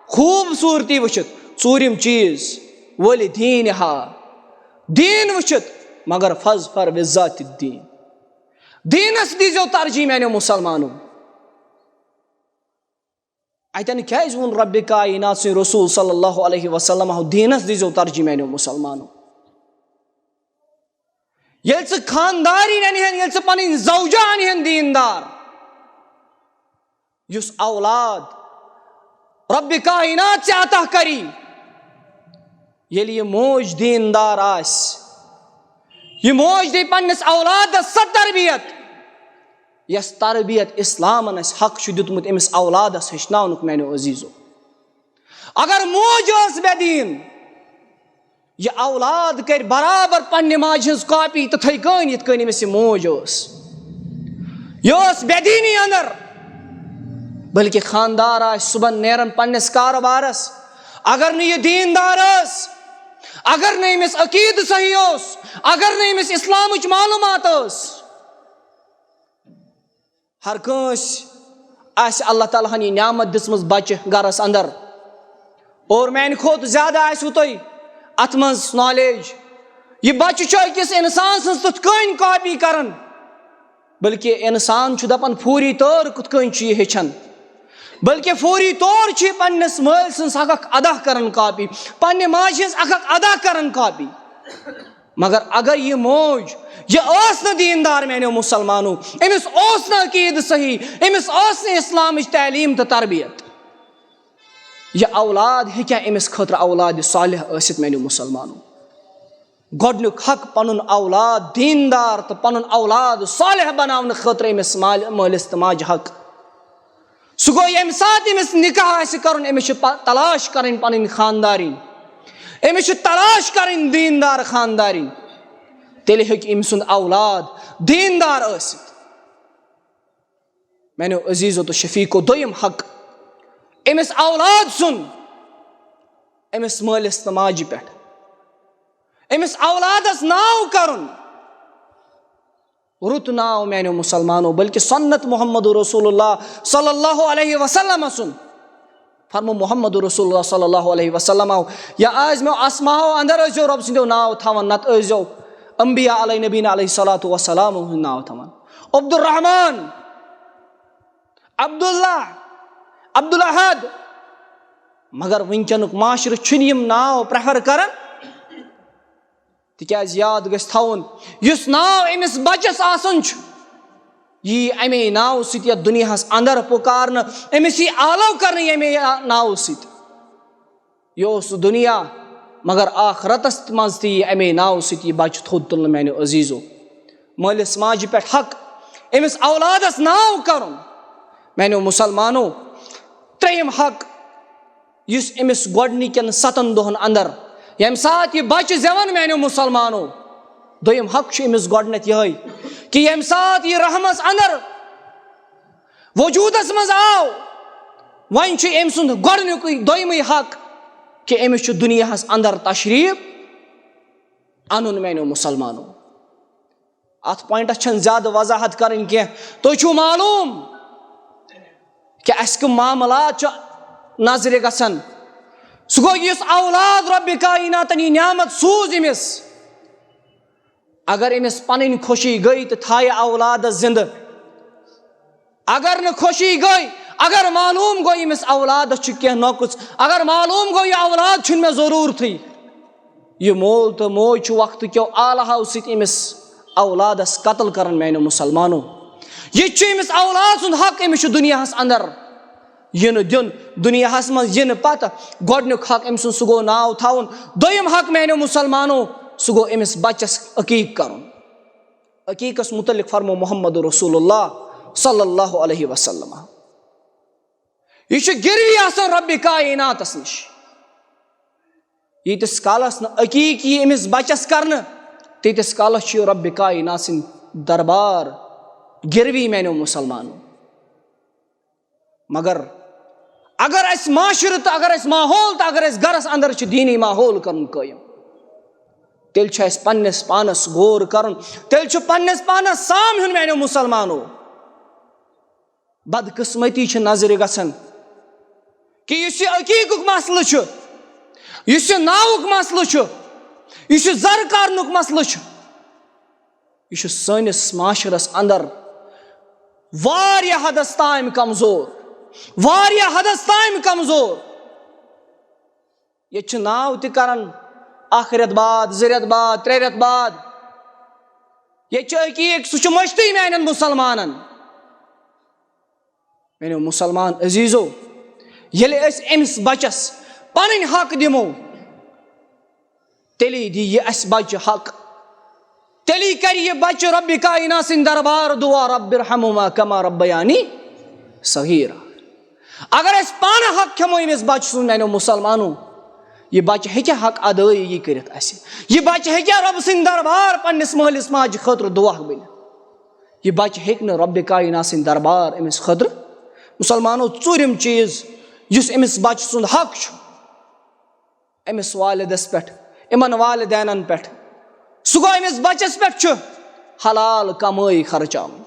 خوٗبصوٗرتی وٕچھِتھ، ژوٗرِم چیٖز، ولدینہا، دیٖن وٕچھِتھ، مگر فاظفر بذات الدین، دیٖنس دیٖزیو ترجیح میانیو مسلمانو۔ اتٮ۪ن کیازِ ووٚن رب کائنات سٕنٛدِ رسول صلی اللہ علیہ وسلم، دیٖنس دیٖزیو ترجیح میانیو مسلمانو؟ ییٚلہِ ژٕ خاندارِنۍ اَنہِ ہن، ییٚلہِ ژٕ پنٕنۍ زوجہ اَنہِ ہن دیٖندار، یُس اولاد ربِ کائنات ژےٚ عطا کری، ییٚلہِ یہِ موج دیٖندار آسہِ، یہِ موج دی پننِس اولادس سۄ تربیت، یۄس تربیت اسلامن اسہِ حق چھُ دیُتمُت أمِس اولادس ہیٚچھناونُک، میانیو عزیزو۔ اگر موج ٲس بے دیٖن، یہِ اولاد کرِ برابر پننہِ ماجہِ ہٕنٛز کاپی تِتھے کٔنۍ یِتھ کٔنۍ أمِس یہِ موج ٲس۔ یہِ ٲس بے دیٖنی اندر، بلکہِ خاندار آسہِ صبحن نیران پننِس کارٕبارس، اگر نہٕ یہِ دیٖندار ٲس، اگر نہٕ أمِس عقیٖدٕ صحیح اوس، اگر نہٕ أمِس اسلامٕچ معلوٗمات ٲس، ہر کٲنٛسہِ آسہِ اللہ تعالیٰ ہن یہِ نعمت دِژمٕژ بچہِ گرس اندر، اور میانہِ کھۄتہٕ زیادٕ آسِوٕ تۄہہِ اتھ منٛز نالیج۔ یہِ بچہِ چھُ أکِس انسان سٕنٛز تِتھ کٔنۍ کاپی کران، بلکہِ انسان چھُ دپان فوری طور کِتھ کٔنۍ چھُ یہِ ہیٚچھان، بلکہِ فوری طور چھُ یہِ پننِس مٲلۍ سٕنٛز حقک ادا کران کاپی، پننہِ ماجہِ ہٕنٛز حقک ادا کران کاپی۔ مگر اگر یہِ موج، یہِ ٲس نہٕ دیٖندار میانیو مُسلمانو، أمِس اوس نہٕ عقیٖدٕ صحیح، أمِس ٲس نہٕ اسلامٕچ تعلیٖم تہٕ تربیت، یہِ اولاد ہیٚکیٛاہ أمِس خٲطرٕ اولاد صالح ٲسِتھ میانیو مُسلمانو؟ گۄڈٕنیُک حق پنُن اولاد دیٖندار تہٕ پنُن اولاد صالح بناونہٕ خٲطرٕ أمِس مالہِ، مٲلِس تہٕ ماجہِ حق۔ سُہ گوٚو ییٚمہِ ساتہٕ أمِس نکاح آسہِ کرُن، أمِس چھِ پ-، تلاش کرٕنۍ پنٕنۍ خاندارِنۍ، أمِس چھِ تلاش کرٕنۍ دیٖندار خاندارِنۍ، تیٚلہِ ہیٚکہِ أمۍ سُنٛد اولاد دیٖندار ٲسِتھ۔ میانیو عزیزو تہٕ شفیقو، دوٚیِم حق أمِس اولاد سُنٛد، أمِس مٲلِس تہٕ ماجہِ پٮ۪ٹھ، أمِس اولادس ناو کرُن رُت ناو میانیو مُسلمانو، بلکہِ سنت محمد رسول اللہ صلی اللہ علیہ وسلم سُنٛد۔ فرمو محمد رسول اللہ صلی اللہ علیہ وسلم آو، یا آز میو اسماہو اندر ٲسۍزیو رۄب سٕنٛدیو ناو تھاوان، نتہٕ ٲسۍزیو انبیاء علیہ نبینا علیہ الصلوۃ والسلام ہُنٛد ناو تھاوان۔ عبدالرحمان، عبداللہ، عبدالاحد۔ مگر وٕنکیٚنُک معاشرٕ چھُنہٕ یِم ناو پریفر کران، تِکیازِ یاد گژھِ تھاوُن، یُس ناو أمِس بچس آسان چھُ، یی امے ناوٕ سۭتۍ یتھ دُنیاہس اندر پُکارنہٕ، أمِس یی آلو کرنہٕ ییٚمے ناوٕ سۭتۍ۔ یہِ اوس دُنیا، مگر آخرتس منٛز تہِ یی امے ناوٕ سۭتۍ یہِ بچہِ تھوٚد تُلنہٕ۔ میانیو عزیزو، مٲلِس ماجہِ پٮ۪ٹھ حق أمِس اولادس ناو کرُن۔ میانیو مُسلمانو، ترٛیٚیِم حق یُس أمِس گۄڈٕنِکٮ۪ن ستن دۄہن اندر، ییٚمہِ ساتہٕ یہِ بچہِ زٮ۪وان، میانیو مُسلمانو، دوٚیِم حق چھُ أمِس گۄڈٕنٮ۪تھ یِہوٚے کہِ ییٚمہِ ساتہٕ یہِ رحمس اندر وجوٗدس منٛز آو، وۄنۍ چھُ أمۍ سُنٛد گۄڈٕنیُکُے دوٚیمُے حق کہِ أمِس چھُ دُنیاہس اندر تشریٖف انُن۔ میانیو مُسلمانو، اتھ پوینٹس چھنہٕ زیادٕ وضاحت کرٕنۍ کینٛہہ۔ تۄہہِ چھُو معلوم کہِ اسہِ کٕم معاملات چھِ نظرِ گژھان؟ سُہ گوٚو یُس اولاد رۄبِ کایناتن یہِ نعمت سوٗز أمِس، اگر أمِس پنٕنۍ خوشی گٔے تہٕ تھایہِ اولادس زندٕ، اگر نہٕ خوشی گٔے، اگر معلوم گوٚو أمِس اولادس چھُ کینٛہہ نۄقُص، اگر معلوم گوٚو یہِ اولاد چھُنہٕ مےٚ ضروٗرتھٕے، یہِ مول تہٕ موج چھُ وقتہٕ کیو آلہو سۭتۍ أمِس اولادس قتل کران۔ میانیو مُسلمانو، یہِ تہِ چھُ أمِس اولاد سُنٛد حق، أمِس چھُ دُنیاہس اندر یِنہٕ دیُن، دُنیاہس منٛز یِنہٕ پتہٕ گۄڈٕنیُک حق أمۍ سُنٛد سُہ گوٚو ناو تھاوُن، دوٚیِم حق میانیو مُسلمانو سُہ گوٚو أمِس بچس عقیٖق کرُن۔ عقیٖقس متعلق فرمو محمد رسول اللہ صلی اللہ علیہ وسلم، یہِ چھُ گِروی آسان رۄبِ کایناتس نِش۔ ییٖتِس کالس نہٕ عقیٖق یی أمِس بچس کرنہٕ، تیٖتِس کالس چھُ یہِ رۄبِ کاینات سٕنٛدِ دربار گِروی۔ میانیو مُسلمانو، مگر اگر اسہِ معاشرٕ تہٕ اگر اسہِ ماحول تہٕ اگر اسہِ گرس اندر چھُ دیٖنی ماحول کرُن قٲیِم، تیٚلہِ چھُ اسہِ پننِس پانس غور کرُن، تیٚلہِ چھُ پننِس پانس سام ہیوٚن۔ میانیو مُسلمانو، بدقسمتی چھِ نظرِ گژھان کہِ یُس یہِ عقیٖقُک مسلہٕ چھُ، یُس یہِ ناوُک مسلہٕ چھُ، یُس یہِ زر کرنُک مسلہٕ چھُ، یہِ چھُ سٲنِس معاشرس اندر واریاہ حدس تام کمزور، واریاہ حدس تام کمزور۔ ییٚتہِ چھِ ناو تہِ کران اکھ رٮ۪تھ بعد، زٕ رٮ۪تھ بعد، ترٛےٚ رٮ۪تھ بعد۔ ییٚتہِ چھُ عقیٖق، سُہ چھُ مٔشتٕے میانٮ۪ن مُسلمانن۔ میانیو مُسلمان عزیٖزو، ییٚلہِ أسۍ أمِس بَچَس پَنٕنۍ حق دِمو، تیٚلی دی یہِ اَسہِ بَچہِ حق۔ تیٚلی کَرِ یہِ بَچہِ رۄبِ کائنات سٕنٛدِ دربار دُعا، رب ارحمہما کما ربیانی صغیرا۔ اگر أسۍ پانہٕ حق کھٮ۪مو أمِس بَچہِ سُنٛد، میانیو مُسلمانو، یہِ بَچہِ ہیٚکیٛاہ حق ادٲیگی کٔرِتھ اَسہِ؟ یہِ بَچہِ ہیٚکیٛاہ رۄبہٕ سٕنٛدِ دربار پننِس مٲلِس ماجہِ خٲطرٕ دُعا بٔنِتھ؟ یہِ بَچہِ ہیٚکہِ نہٕ رۄبِ کائنات سٕنٛدِ دربار أمِس خٲطرٕ۔ مُسلمانو، ژوٗرِم چیٖز یُس أمِس بَچہِ سُنٛد حق چھُ، أمِس والدَس پٮ۪ٹھ، یِمَن والدینَن پٮ۪ٹھ، سُہ گوٚو أمِس بَچَس پٮ۪ٹھ چھُ حلال کمٲے خرچاوٕنۍ۔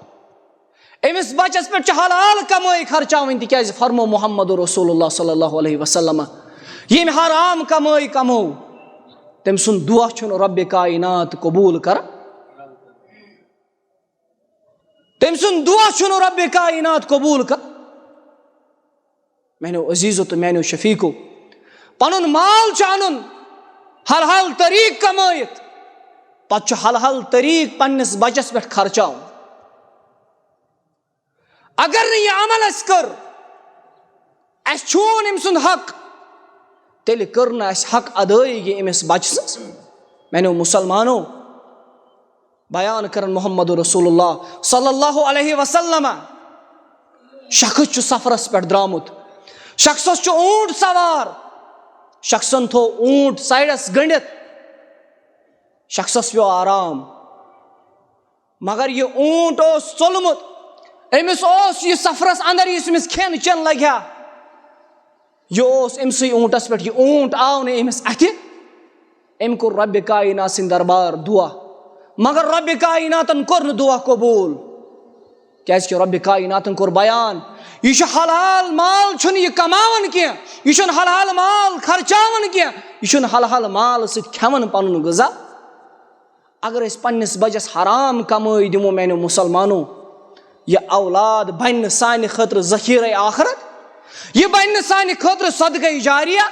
أمِس بَچَس پٮ۪ٹھ چھِ حلال کمٲے خرچاوٕنۍ، تِکیٛازِ فرمو محمد رسول اللہ صلی اللہ علیہ وسلم، ییٚمۍ حرام کمٲے کمو، تٔمۍ سُنٛد دُعا چھُنہٕ رۄبِ کائنات قبوٗل کران۔ تٔمۍ سُنٛد دُعا چھُنہٕ رۄبِ کائنات قبوٗل کران۔ میانیو عزیٖزو تہٕ میانیو شفیقو، پنُن مال چھُ انُن حلال طریٖق کمٲیِتھ، پتہٕ چھُ حلال طریٖق پننِس بچس پٮ۪ٹھ خرچاوُن۔ اگر نہٕ یہِ عمل اَسہِ کٔر، اَسہِ چھون أمۍ سُنٛد حق، تیٚلہِ کٔر نہٕ اَسہِ حق ادٲیگی أمِس بچہٕ سٕنٛز۔ میانیو مُسلمانو، بیان کرن محمد رسول اللہ صلی اللہ علیہ وسلم، شخص چھُ سفرس پٮ۪ٹھ درامُت، شخصس چھُ اوٗنٹ سوار، شخصن تھوو اوٗنٹ سایڈس گٔنڈِتھ، شخصس پیوٚو آرام۔ مگر یہِ اوٗنٹ اوس ژوٚلمُت، أمِس اوس یہِ سفرس اندر یُس أمِس کھٮ۪ن چٮ۪ن لگہِ ہا، یہِ اوس أمۍ سٕے اوٗنٹس پٮ۪ٹھ، یہِ اوٗنٹ آو نہٕ أمِس اَتھِ۔ أمۍ کوٚر رۄبِ کائنات سٕنٛدِ دربار دُعا، مگر رۄبِ کائناتن کوٚر نہٕ دُعا قبوٗل، کیازِ کہِ رۄبِ کائناتن کوٚر بیان، یہِ چھُ حلال مال، چھُنہٕ یہِ کماوان کینٛہہ، یہِ چھُنہٕ حلال مال خرچاوان کینٛہہ، یہِ چھُنہٕ حلال مال سۭتۍ کھٮ۪وان پنُن غذا۔ اگر أسۍ پننِس بچس حرام کمٲے دِمو، میانیو مُسلمانو، یہِ اولاد بنہِ نہٕ سانہِ خٲطرٕ ذخیرے آخرت، یہِ بنہِ نہٕ سانہِ خٲطرٕ صدقے جاریہ۔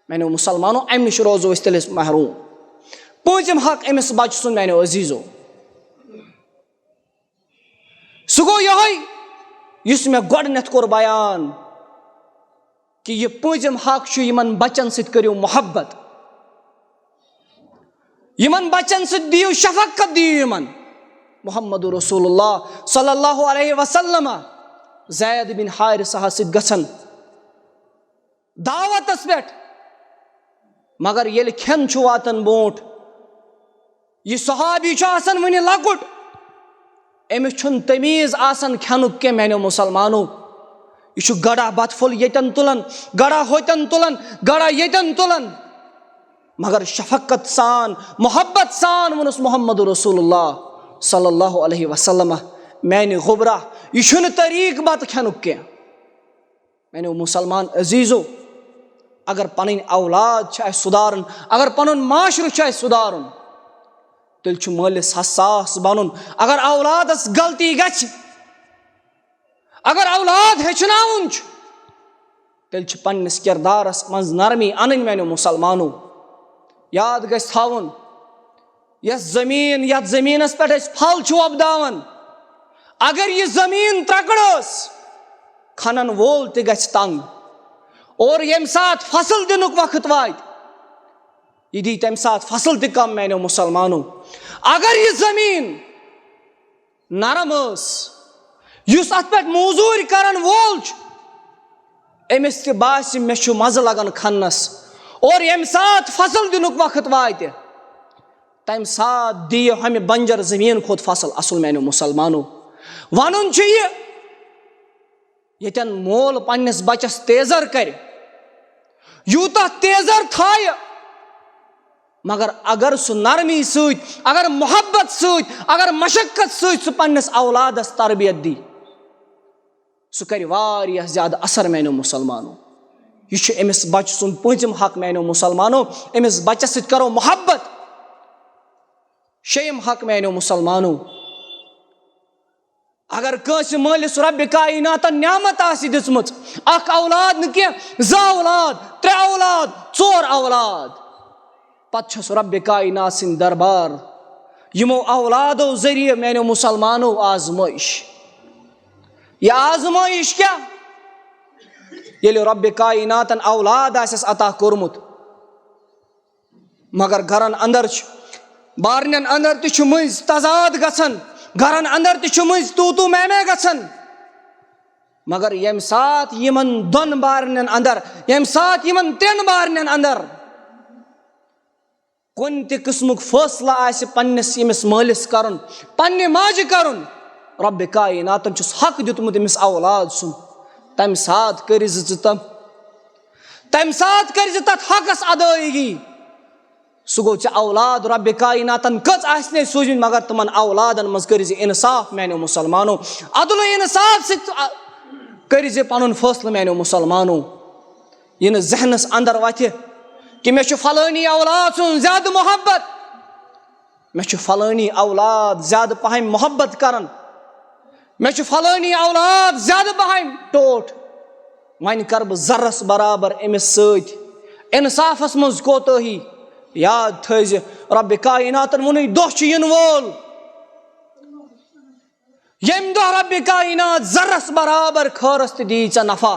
میانیو مُسلمانو، امہِ نِش روزو أسۍ تیٚلہِ محروم۔ پوٗنٛژِم حق أمِس بچہٕ سُنٛد، میانیو عزیٖزو، سُہ گوٚو یِہوٚے یُس مےٚ گۄڈٕنٮ۪تھ کوٚر بیان، کہِ یہِ پوٗنٛژِم حق چھُ یِمن بچن سۭتۍ کٔرِو محبت، یِمن بچن سۭتۍ دِیِو شفقت، دِیِو یِمن۔ محمد رسول اللہ صلی اللہ علیہ وسلم، زید بن حارثہ سۭتۍ گژھن دعوتس پٮ۪ٹھ، مگر ییٚلہِ کھٮ۪ن چھُ واتان برونٛٹھ، یہِ صحابی چھُ آسان وُنہِ لۄکُٹ، أمِس چھُنہٕ تمیٖز آسان کھٮ۪نُک کینٛہہ، میانیو مُسلمانو۔ یہِ چھُ گڑا بتہٕ پھوٚل ییٚتٮ۪ن تُلان، گڑا ہوٚتٮ۪ن تُلان، گڑا ییٚتٮ۪ن تُلان۔ مگر شفقت سان، محبت سان ووٚنُس محمد رسول اللہ صلی اللہ علیہ وسلم، میانہِ گوٚبرا، یہِ چھُنہٕ طریٖق بتہٕ کھٮ۪نُک کینٛہہ۔ میانیو مُسلمان عزیٖزو، اگر پنٕنۍ اولاد چھِ اَسہِ سُدھارُن، اگر پنُن معاشرٕ چھُ اَسہِ سُدھارُن، تیٚلہِ چھُ مٲلِس حساس بنُن۔ اگر اولادس غلطی گژھِ، اگر اولاد ہیٚچھناوُن چھُ، تیٚلہِ چھِ پننِس کردارس منٛز نرمی انٕنۍ۔ میانیو مُسلمانو، یاد گژھِ تھاوُن، یۄس زٔمیٖن، یَتھ زٔمیٖنَس پٮ۪ٹھ أسۍ پھل چھِ وۄپداوان، اگر یہِ زٔمیٖن ترٛکڑ ٲس، کھنن وول تہِ گژھِ تنگ۔ اور ییٚمہِ ساتہٕ فصل دِنُک وقت واتہِ، یہِ دی تَمہِ ساتہٕ فصل تہِ کم۔ میانیو مُسلمانو، اگر یہِ زٔمیٖن نرم ٲس، یُس اَتھ پٮ۪ٹھ موزوٗرۍ کرن وول چھُ، أمِس تہِ باسہِ مےٚ چھُ مزٕ لگان کھننس، اور ییٚمہِ ساتہٕ فصل دِنُک وقت واتہِ، تَمہِ ساتہٕ دِیہِ ہُمہِ بنجر زٔمیٖن کھۄتہٕ فصل اَصٕل۔ میانیو مُسلمانو، وَنُن چھُ یہِ، ییٚتٮ۪ن مول پننِس بچس تیزر کرِ، یوٗتاہ تیزر تھایہِ، مگر اگر سُہ نرمی سۭتۍ، اگر محبت سۭتۍ، اگر مشقت سۭتۍ سُہ پننِس اولادس تربیت دی، سُہ کرِ واریاہ زیادٕ اثر۔ میانیو مُسلمانو، یہِ چھُ أمِس بچہٕ سُنٛد پوٗنٛژِم حق۔ میانیو مُسلمانو، أمِس بچس سۭتۍ کرو محبت۔ شیٚیِم حق۔ میانیو مُسلمانو، اگر کٲنٛسہِ مٲلِس رۄبِ کائناتن نعمت آسہِ دِژمٕژ، اکھ اولاد نہٕ کینٛہہ، زٕ اولاد، ترٛےٚ اولاد، ژور اولاد، پتہٕ چھس رۄبِ کائنات سٕنٛدِ دربار یِمو اولادو ذٔریعہٕ، میانیو مسلمانو، آزمٲیش۔ یہِ آزمٲیش کیٛاہ؟ ییٚلہِ رۄبِ کائناتن اولاد آسٮ۪س عطا کوٚرمُت، مگر گرن اندر چھُ، بارنٮ۪ن اندر تہِ چھُ مٔنٛزۍ تضاد گژھان، گرن اندر تہِ چھُ مٔنٛزۍ تو تو میں میں گژھان۔ مگر ییٚمہِ ساتہٕ یِمن دۄن بارنٮ۪ن اندر، ییٚمہِ ساتہٕ یِمن ترٛٮ۪ن بارنٮ۪ن اندر کُنہِ تہِ قٕسمُک فٲصلہٕ آسہِ پننِس ییٚمِس مٲلِس کرُن، پننہِ ماجہِ کرُن، رۄبِ کائناتن چھُس حق دیُتمُت أمِس اولاد سُنٛد، تمہِ ساتہٕ کٔرۍ زِ ژٕ تم، تمہِ ساتہٕ کٔرۍ زِ تتھ حقس ادٲیگی۔ سُہ گوٚو، ژےٚ اولاد رۄبِ کائناتن کٔژ آسہِ نے سوٗزمٕتۍ، مگر تِمن اولادن منٛز کٔرۍ زِ انصاف، میانیو مسلمانو، عدل و انصاف سۭتۍ، آ، کٔرۍ زِ پنُن فٲصلہٕ، میانیو مسلمانو۔ یہِ نہٕ ذہنس اندر وتھِ کہِ مےٚ چھُ فلٲنی اولاد سُنٛد زیادٕ محبت، مےٚ چھُ فلٲنی اولاد زیادٕ پہم محبت کران، مےٚ چھُ فلٲنی اولاد زیادٕ پہم ٹوٹھ، وۄنۍ کرٕ بہٕ ذرس برابر أمِس سۭتۍ۔ انصافس منٛز کوتٲہی۔ یاد تھٲیزِ، رۄبِ کائناتن ووٚنُے، دۄہ چھُ یِنہٕ وول، ییٚمہِ دۄہ رۄبِ کائنات ذرس برابر خٲرس تہِ دِیی ژےٚ نفع،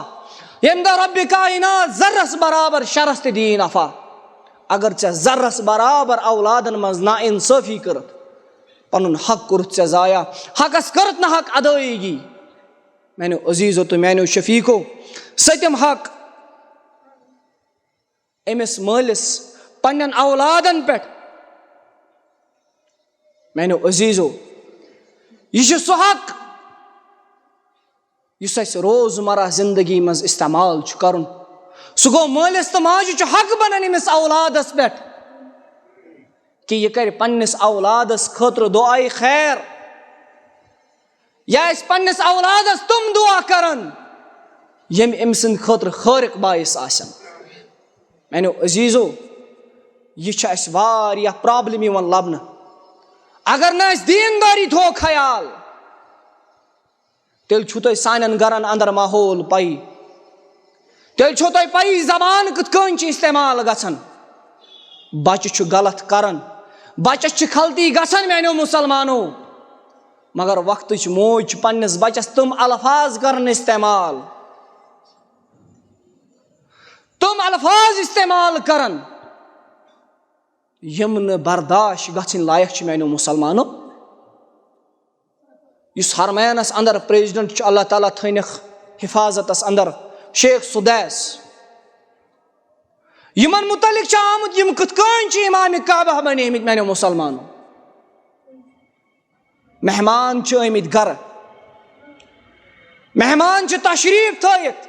ییٚمہِ دۄہ رۄبِ کائنات ذرس برابر شرس تہِ دِیی نفع۔ اگر ژےٚ ذرس برابر اولادن منٛز نا انصٲفی کٔرٕتھ، پنُن حق کوٚرُتھ ژےٚ ضایع، حقس کٔرٕتھ نہٕ حق ادٲیگی، میانیو عزیزو تہٕ میانیو شفیقو، سٔتِم حق أمِس مٲلِس پننٮ۪ن اولادن پٮ۪ٹھ۔ میانیو عزیزو، یہِ چھُ سُہ حق یُس اَسہِ روزمرہ زندگی منٛز استعمال چھُ کرُن۔ سُہ گوٚو، مٲلِس تہٕ ماجہِ چھُ حق بنان أمِس اولادس پٮ۪ٹھ کہِ یہِ کرِ پننِس اولادس خٲطرٕ دعایہِ خیر، یا آسہِ پننِس اولادس تِم دعا کران یِم أمۍ سٕنٛدِ خٲطرٕ خٲرق باعث آسن۔ میانیو عزیزو، یہِ چھِ اَسہِ واریاہ پرابلم یِوان لبنہٕ۔ اگر نہٕ اَسہِ دیٖندٲری تھوو خیال، تیٚلہِ چھُو تۄہہِ سانٮ۪ن گرن اندر ماحول پَیی۔ تیٚلہِ چھو تۄہہِ پَیی زبان کِتھ کٔنۍ چھِ استعمال گژھان۔ بچہٕ چھُ غلط کران، بچس چھِ غلطی گژھان، میانیو مسلمانو، مگر وقتٕچ موج چھِ پننِس بچس تِم الفاظ کران استعمال، تِم الفاظ استعمال کران یِم نہٕ برداشت گژھٕنۍ لایق چھِ، میانیو مسلمانو۔ یُس حرمینس اندر پریزیڈنٹ چھُ، اللہ تعالیٰ تھٲینکھ حفاظتس اندر، شیخ سدیس، یِمن متعلق چھُ آمُت، یِم کِتھ کٔنۍ چھِ امام کعبہ بنیمٕتۍ، میانیو مسلمانو۔ مہمان چھِ آمٕتۍ گرٕ، مہمان چھِ تشریف تھٲیِتھ۔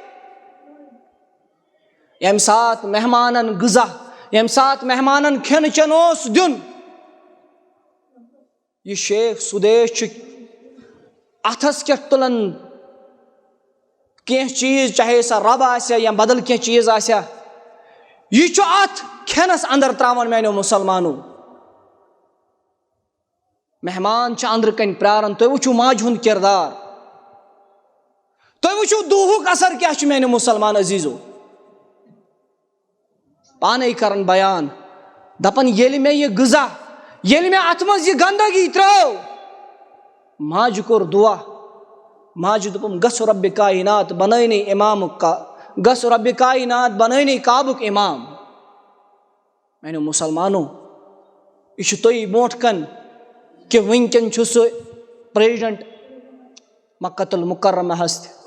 ییٚمہِ ساتہٕ مہمانن غذا، ییٚمہِ ساتہٕ مہمانن کھٮ۪ن چٮ۪ن اوس دیُن، یہِ شیخ سدیش چھُ اتھس کٮ۪تھ تُلان کینٛہہ چیٖز، چاہے سۄ رب آسہِ یا بدل کینٛہہ چیٖز آسہِ، یہِ چھُ اتھ کھٮ۪نس اندر تراوان، میانیو مسلمانو۔ مہمان چھِ أنٛدرٕ کنہِ پراران۔ تُہۍ وٕچھِو ماجہِ ہُنٛد کردار، تُہۍ وٕچھِو دُہُک اثر کیٛاہ چھُ، میانیو مسلمان عزیزو۔ پانے کران بیان، دپان، ییٚلہِ مےٚ یہِ غذا، ییٚلہِ مےٚ اتھ منٛز یہِ گندگی ترٲو، ماجہِ کوٚر دعا، ماجہِ دوٚپُم، گژھ رۄبِ کائنات بنٲینٕے امامُک کا-، گژھ رۄبِ کائنات بنٲینٕے کعبُک امام۔ میانیو مسلمانو، یہِ چھُ تُہۍ برونٛٹھ کن کہِ وٕنکیٚن چھُ سُہ پریزیڈنٹ مکہ المکرمہ ہس تہِ۔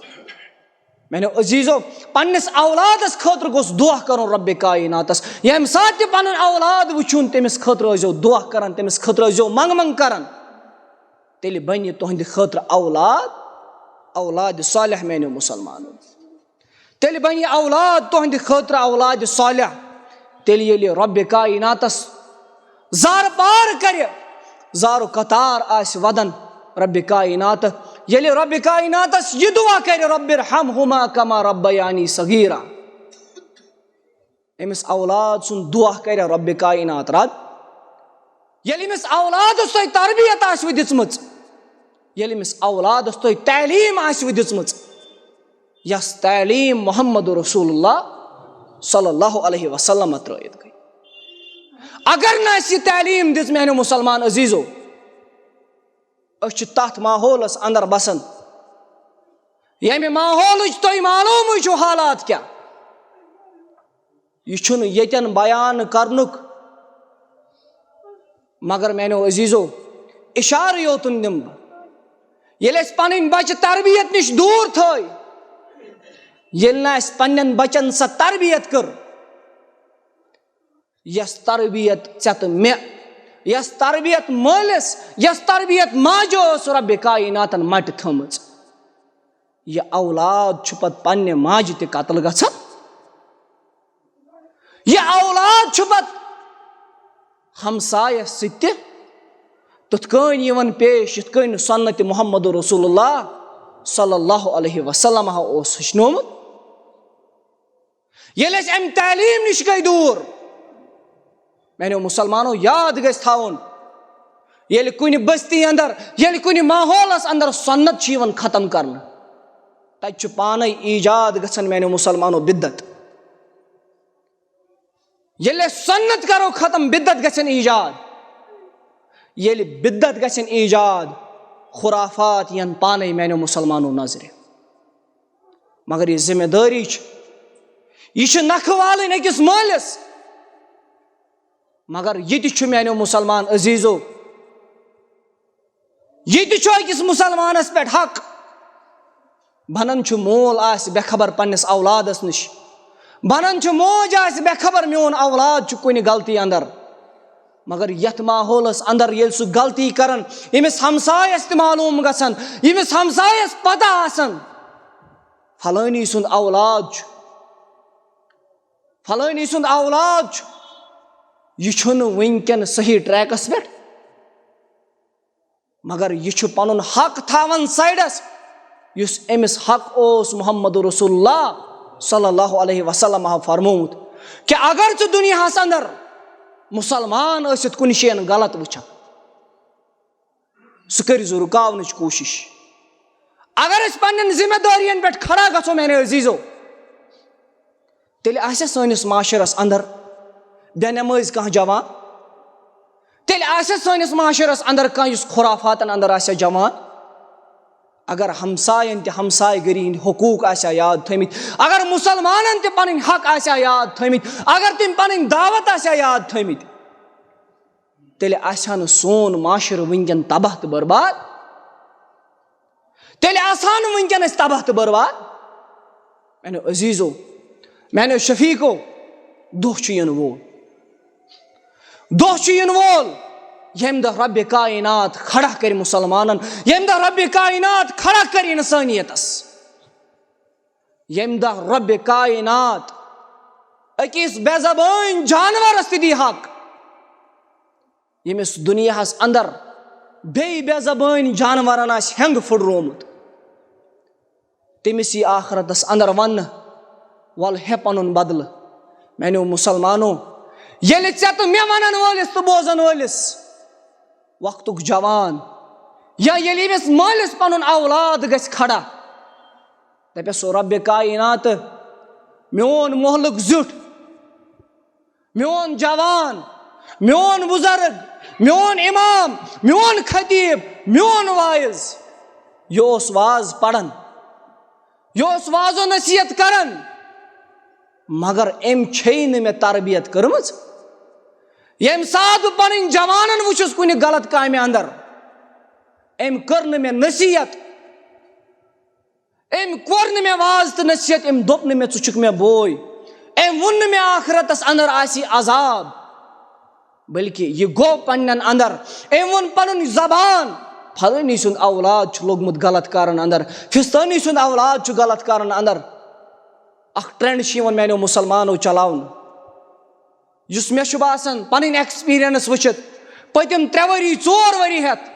میانیو عزیزو، پننِس اولادس خٲطرٕ گوٚژھ دعا کرُن رۄبِ کائناتس۔ ییٚمہِ ساتہٕ تہِ پنُن اولاد وٕچھُن، تٔمِس خٲطرٕ ٲسۍزیو دعا کران، تٔمِس خٲطرٕ ٲسۍزیو منٛگہٕ منٛگہٕ کران۔ تیٚلہِ بنہِ تُہنٛدِ خٲطرٕ اولاد، اولاد صالح، میانیو مسلمانو۔ تیٚلہِ بنہِ یہِ اولاد تُہنٛدِ خٲطرٕ اولاد صالح۔ تیٚلہِ ییٚلہِ رۄبِ کائناتس زارٕ پار کرِ، زارٕ قطار آسہِ ودان رۄبِ کائنات، ییٚلہِ رۄبِ کائناتس یہِ دعا کرِ، رب ارحمہما کما ربیانی صغیرا، أمِس اولاد سُنٛد دعا کرِ رۄبِ کائنات، رب، ییٚلہِ أمِس اولادس تۄہہِ تربیت آسِوٕ دِژمٕژ، ییٚلہِ أمِس اولادس تۄہہِ تعلیٖم آسِوٕ دِژمٕژ، یۄس تعلیٖم محمد رسول اللہ صلی اللہ علیہ وسلم ترٲوِتھ گٔے۔ اگر نہٕ اَسہِ یہِ تعلیٖم دِژ، میانیو مسلمان عزیزو، أسۍ چھِ تَتھ ماحولَس اندر بسان، ییٚمہِ ماحولٕچ تۄہہِ معلومٕے چھُو حالات کیٛاہ۔ یہِ چھُنہٕ ییٚتٮ۪ن بیان کرنُک، مگر میانیو عزیزو، اشارٕ یوتُن دِمہٕ بہٕ۔ ییٚلہِ أسۍ پنٕنۍ بچہِ تربیت نِش دوٗر تھٲے، ییٚلہِ نہٕ اَسہِ پننٮ۪ن بچن سۄ تربیت کٔر، یۄس تربیت ژےٚ تہٕ مےٚ، یۄس تربیت مٲلِس، یۄس تربیت ماجہِ ٲس رۄبِ کایناتن مٹہِ تھٲومٕژ، یہِ اولاد چھُ پتہٕ پننہِ ماجہِ تہِ قتل گژھان۔ یہِ اولاد چھُ پتہٕ ہمسایس سۭتۍ تہِ تِتھ کٔنۍ یِوان پیش، یِتھ کٔنۍ سنت محمد رسول اللہ صلی اللہ علیہ وسلم اوس ہیٚچھنومُت۔ ییٚلہِ أسۍ امہِ تعلیٖم نِش گٔے دوٗر، میانیو مُسلمانو، یاد گژھِ تھاوُن، ییٚلہِ کُنہِ بستی اندر، ییٚلہِ کُنہِ ماحولس اندر سنت چھِ یِوان ختم کرنہٕ، تتہِ چھُ پانے ایجاد گژھان، میانیو مُسلمانو، بدعت۔ ییٚلہِ أسۍ سنت کرو ختم، بدعت گژھن ایجاد۔ ییٚلہِ بدعت گژھن ایجاد، خرافات یِن پانے، میانیو مُسلمانو، نظرِ۔ مگر یہِ ذمہ دٲری چھِ، یہِ چھِ نکھٕ والٕنۍ أکِس مٲلِس۔ مگر یہِ تہِ چھُ، میانیو مُسلمان عزیزو، یہِ تہِ چھُ أکِس مُسلمانس پٮ۪ٹھ حق۔ بنان چھُ مول آسہِ بے خبر پننِس اولادس نِش، بنان چھُ موج آسہِ بے خبر میون اولاد چھُ کُنہِ غلطی اندر۔ مگر یتھ ماحولس اندر ییٚلہِ سُہ غلطی کران، ییٚمِس ہمسایس تہِ معلوم گژھان، ییٚمِس ہمسایس پتہ آسان، فلٲنی سُنٛد اولاد چھُ، فلٲنی سُنٛد اولاد چھُ، یہِ چھُنہٕ وٕنکٮ۪ن صحیح ٹریکس پٮ۪ٹھ، مگر یہِ چھُ پنُن حق تھاوان سایڈس، یُس أمِس حق اوس محمد رسول اللہ صلی اللہ علیہ وسلم فرمومُت، کہِ اگر ژٕ دُنیاہس اندر مُسلمان ٲسِتھ کُنہِ جایہِ غلط وٕچھکھ، سُہ کٔرۍ زیو رُکاونٕچ کوٗشِش۔ اگر أسۍ پننٮ۪ن ذمہ دٲرین پٮ۪ٹھ کھڑا گژھو، میانیو عزیزو، تیٚلہِ آسہِ سٲنِس معاشرس اندر بے نمٲز کانٛہہ جوان؟ تیٚلہِ آسہِ سٲنِس معاشرس اندر کانٛہہ یُس خرافاتن اندر آسہِ جوان؟ اگر ہمساین تہِ ہمسایہِ گٔری ہٕنٛدۍ حقوٗق آسہِ ہا یاد تھٲومٕتۍ، اگر مُسلمانن تہِ پنٕنۍ حق آسہِ ہا یاد تھٲومٕتۍ، اگر تِم پنٕنۍ دعوت آسہِ ہا یاد تھٲومٕتۍ، تیٚلہِ آسہِ ہا نہٕ سون معاشرٕ وٕنکٮ۪ن تباہ تہٕ برباد۔ تیٚلہِ آسہٕ ہا نہٕ وٕنکٮ۪ن أسۍ تباہ تہٕ برباد۔ میانیو عزیزو، میانیو شفیقو، دۄہ چھُ یِنہٕ وول، دۄہ چھُ یِنہٕ وول، ییٚمہِ دۄہ رۄبِ کاینات کھڑا کرِ مُسلمانن، ییٚمہِ دۄہ رۄبِ کاینات کھڑا کرِ انسٲنیتس، ییٚمہِ دۄہ رۄبِ کاینات أکِس بے زبٲنۍ جانورس تہِ دی حق، ییٚمِس دُنیاہَس اندر بیٚیہِ بے زبٲنۍ جانورن آسہِ ہٮ۪نٛگ پھٕٹرومُت، تٔمِس یی آخرتس اندر وننہٕ، "وَلہٕ ہے پنُن بدلہٕ۔" میانیو مُسلمانو، ییٚلہِ ژےٚ تہٕ مےٚ ونن وٲلِس تہٕ بوزن وٲلِس وقتُک جوان یا ییٚلہِ ییٚمِس مٲلِس پنُن اولاد گژھِ کھڑا، دپٮ۪س، "رۄبِ کاینات، میون مۄہلُک زیُٹھ، میون جوان، میون بُزرگ، میون امام، میون خطیب، میون واعظ، یہِ اوس واز پران، یہِ اوس واز و نصیحت کران، مگر أمۍ چھے نہٕ مےٚ تربیت کٔرمٕژ۔ ییٚمہِ ساتہٕ بہٕ پنٕنۍ جوانن وٕچھُس کُنہِ غلط کامہِ اندر، أمۍ کٔر نہٕ مےٚ نصیحت، أمۍ کوٚر نہٕ مےٚ واز تہٕ نصیحت، أمۍ دوٚپ نہٕ مےٚ، 'ژٕ چھُکھ مےٚ بوے'، أمۍ ووٚن نہٕ مےٚ، 'آخرتس اندر آسی عذاب'، بلکہِ یہِ گوٚو پننٮ۪ن اندر۔ أمۍ ووٚن پنُن زبان، 'فلٲنی سُنٛد اولاد چھُ لوٚگمُت غلط کارن اندر، فستٲنی سُنٛد اولاد چھُ غلط کارن اندر.'" اکھ ٹرینڈ چھُ یِوان میانیو مُسلمانو چلاونہٕ، یُس مےٚ چھُ باسان پنٕنۍ ایکسپیرینس وٕچھِتھ، پٔتِم ترٛےٚ ؤری، ژور ؤری ہٮ۪تھ،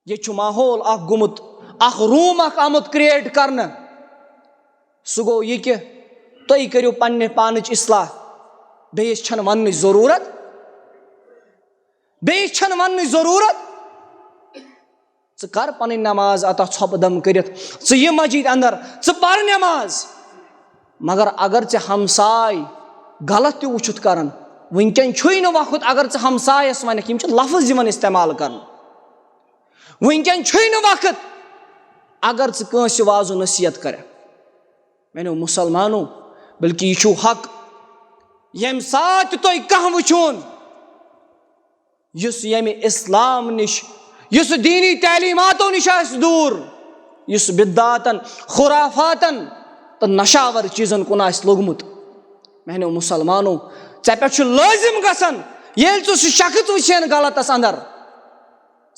ییٚتہِ چھُ ماحول اکھ گوٚمُت، اکھ روم اکھ آمُت کریٹ کرنہٕ۔ سُہ گوٚو یہِ کہِ تُہۍ کٔرِو پننہِ پانٕچ اصلاح، بیٚیِس چھنہٕ وننٕچ ضروٗرت، بیٚیِس چھنہٕ وننٕچ ضروٗرت۔ ژٕ کر پنٕنۍ نماز عطا ژھۄپہٕ دم کٔرِتھ، ژٕ یہِ مسجد اندر، ژٕ پر نماز۔ مگر اگر ژےٚ ہمساے غلط تہِ وٕچھُتھ کران، وٕنکٮ۪ن چھُے نہٕ وقت اگر ژٕ ہمسایس ونکھ، یِم چھِ لفظ یِوان استعمال کرنہٕ۔ وٕنکٮ۪ن چھُے نہٕ وقت اگر ژٕ کٲنٛسہِ واعظ و نصیحت کرکھ۔ میانیو مسلمانو، بلکہِ یہِ چھُو حق، ییٚمہِ ساتہٕ تہِ تۄہہِ کانٛہہ وٕچھون یُس ییٚمہِ اسلام نِش، یُس دینی تعلیماتو نِش آسہِ دوٗر، یُس بدعاتن، خرافاتن تہٕ نشاور چیٖزن کُن آسہِ لوٚگمُت، میانیو مسلمانو، ژےٚ پٮ۪ٹھ چھُ لٲزم گژھان، ییٚلہِ ژٕ سُہ شخص وٕچھین غلطس اندر،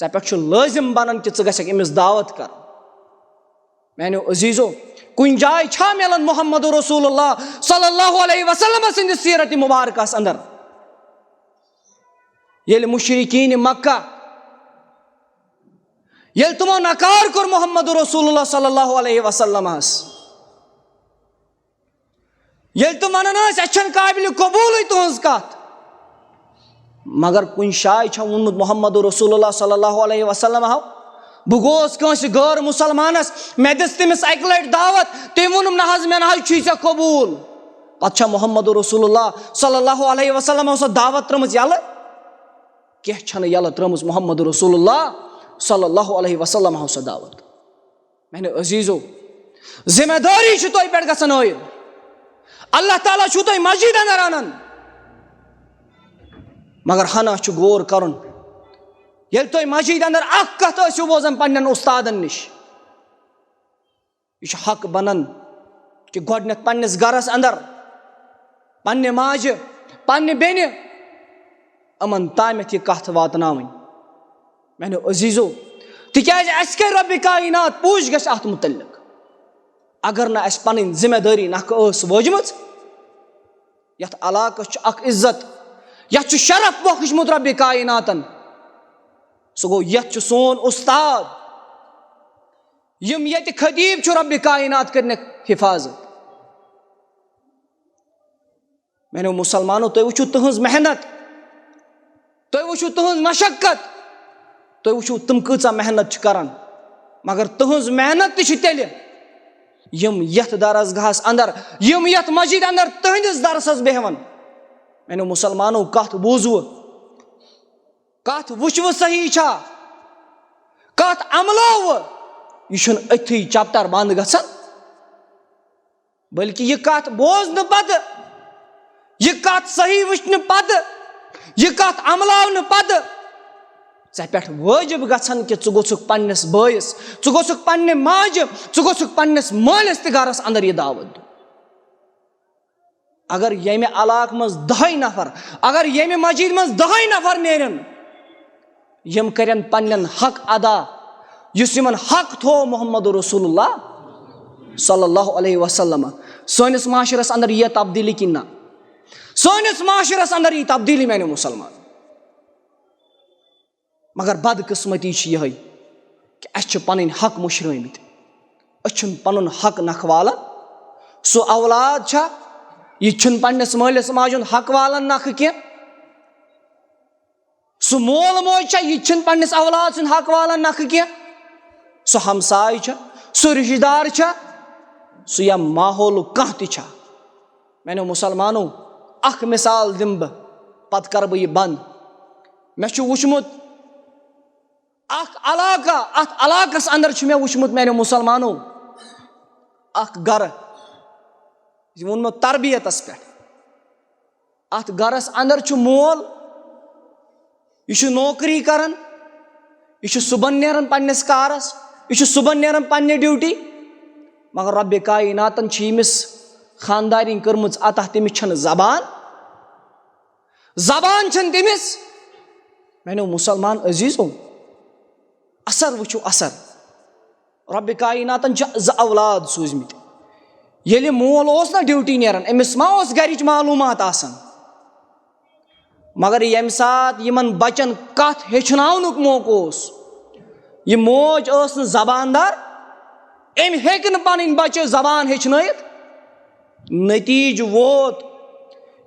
ژےٚ پٮ۪ٹھ چھُ لٲزم بنان کہِ ژٕ گژھکھ أمِس دعوت کرُن۔ میانیو عزیزو، کُنہِ جایہِ چھا مِلان محمد رسول اللہ صلی اللہ علیہ وسلم سٕنٛدِس سیرت مبارکس اندر؟ ییٚلہِ مشرکین مکہ، ییٚلہِ تِمو نکار کوٚر محمد رسول اللہ صلی اللہ علیہ وسلمس، ییٚلہِ تِم ونان ٲسۍ، "اسہِ چھنہٕ قابل قبولٕے تُہنٛز کتھ"، مگر کُنہِ جایہِ چھا ووٚنمُت محمد رسول اللہ صلی اللہ علیہ وسلم ہو، بہٕ گوس کٲنٛسہِ غٲر مسلمانس، مےٚ دِژ تٔمِس اکہِ لٹہِ دعوت، تٔمۍ ووٚنُم، "نہ حظ، مےٚ نہ حظ چھُے ژےٚ قبول"؟ پتہٕ چھا محمد رسول اللہ صلی اللہ علیہ وسلم سۄ دعوت ترٲمٕژ یلہٕ؟ کینٛہہ چھنہٕ یلہٕ ترٲمٕژ محمد رسول اللہ صلی اللہ علیہ وسلم سۄ دعوت۔ میانیو عزیزو، ذمہ دٲری چھِ تۄہہِ پٮ۪ٹھ گژھان عٲید۔ اللہ تعالیٰ چھُو تۄہہِ مسجد اندر انان، مگر ہنا چھُ غور کرُن، ییٚلہِ تُہۍ مسجد اندر اکھ کتھ ٲسِو بوزان پننٮ۪ن استادن نِش، یہِ چھُ حق بنان کہِ گۄڈٕنٮ۪تھ پننِس گرس اندر پننہِ ماجہِ، پننہِ بیٚنہِ، یِمن تامَتھ یہِ کتھ واتناوٕنۍ۔ میانیو عزیزو، تِکیازِ اسہِ کرِ رۄبِ کائنات پوٗچھ گژھِ اتھ متعلق۔ اگر نہٕ اسہِ پنٕنۍ ذمہ دٲری نکھٕ ٲس وٲجمٕژ، یتھ علاقس چھُ اکھ عزت، یتھ چھُ شرف بخشمُت رۄبِ کائناتن، سُہ گوٚو یتھ چھُ سون استاد، یِم ییٚتہِ خطیب چھُ رۄبِ کائنات کٔرنکھ حفاظت۔ میانیو مسلمانو، تُہۍ وٕچھِو تُہنٛز محنت، تُہۍ وٕچھِو تُہنٛز مشقت، تُہۍ وٕچھِو تِم کۭژاہ محنت چھِ کران، مگر تُہنٛز محنت تہِ چھِ تیٚلہِ یِم یتھ درسگاہس اندر، یِم یتھ مسجد اندر تُہنٛدِس درسس بیہون۔ میانیو مسلمانو، کتھ بوٗزوٕ، کتھ وٕچھوٕ صحیح چھا، کتھ عملوٕ، یہِ چھُنہٕ أتھی چپٹر بند گژھان۔ بلکہِ یہِ کتھ بوزنہٕ پتہٕ، یہِ کتھ صحیح وٕچھنہٕ پتہٕ، یہِ کتھ عملاونہٕ پتہٕ ژےٚ پٮ۪ٹھ وٲجِب گژھان کہِ ژٕ گوٚژھُکھ پننِس بٲیِس، ژٕ گوٚژھُکھ پننہِ ماجہِ، ژٕ گوٚژھُکھ پننِس مٲلِس تہِ گرس اندر یہِ دعوت دیُن۔ اگر ییٚمہِ علاقہٕ منٛز دَہے نفر، اگر ییٚمہِ مسجد منٛز دَہے نفر نیرن، یِم کرن پننٮ۪ن حق ادا، یُس یِمن حق تھوو محمد رسول اللہ صلی اللہ علیہ وسلم۔ سٲنِس معاشرس اندر ییہِ تبدیلی کِنہٕ نہ؟ سٲنِس معاشرس اندر ییہِ تبدیلی، میانیو مسلمان۔ مگر بدقسمتی چھِ یِہے کہِ اسہِ چھِ پنٕنۍ حق مٔشرٲومٕتۍ، أسۍ چھِنہٕ پنُن حق نکھوالان۔ سُہ اولاد چھا، یہِ چھُنہٕ پننِس مٲلِس ماجہِ ہُنٛد حق والان نکھٕ کینٛہہ۔ سُہ مول موج چھا، یہِ تہِ چھُنہٕ پننِس اولاد سُنٛد حق والان نکھٕ کینٛہہ۔ سُہ ہمساے چھا، سُہ رشتہٕ دار چھا، سُہ یا ماحولُک کانٛہہ تہِ چھا۔ میانیو مسلمانو، اکھ مثال دِمہٕ بہٕ، پتہٕ کرٕ بہٕ یہِ بند۔ مےٚ چھُ وُچھمُت اکھ علاقہٕ، اتھ علاقس اندر چھُ مےٚ وُچھمُت، میانیو مسلمانو، اکھ گرٕ، یہِ ووٚن مےٚ تربیتس پٮ۪ٹھ۔ اتھ گرس اندر چھُ مول، یہِ چھُ نوکری کران، یہِ چھُ صبحن نیران پننِس کارس، یہِ چھُ صبحن نیران پننہِ ڈیوٹی، مگر رۄبِ کائناتن چھِ ییٚمِس خاندارِنۍ کٔرمٕژ عطا، تٔمِس چھنہٕ زبان، زبان چھنہٕ تٔمِس۔ میانیو مسلمان عزیزو، اثر وٕچھِو، اثر۔ رۄبِ کائناتن چھِ زٕ اولاد سوٗزمٕتۍ۔ ییٚلہِ مول اوس نہ ڈیوٹی نیران، أمِس ما اوس گرِچ معلوٗمات آسان؟ مگر ییٚمہِ ساتہٕ یِمن بچن کتھ ہیٚچھناونُک موقعہٕ اوس، یہِ موج ٲس نہٕ زباندار، أمۍ ہیٚکہِ نہٕ پنٕنۍ بچہِ زبان ہیٚچھنٲیِتھ۔ نتیجہٕ ووت،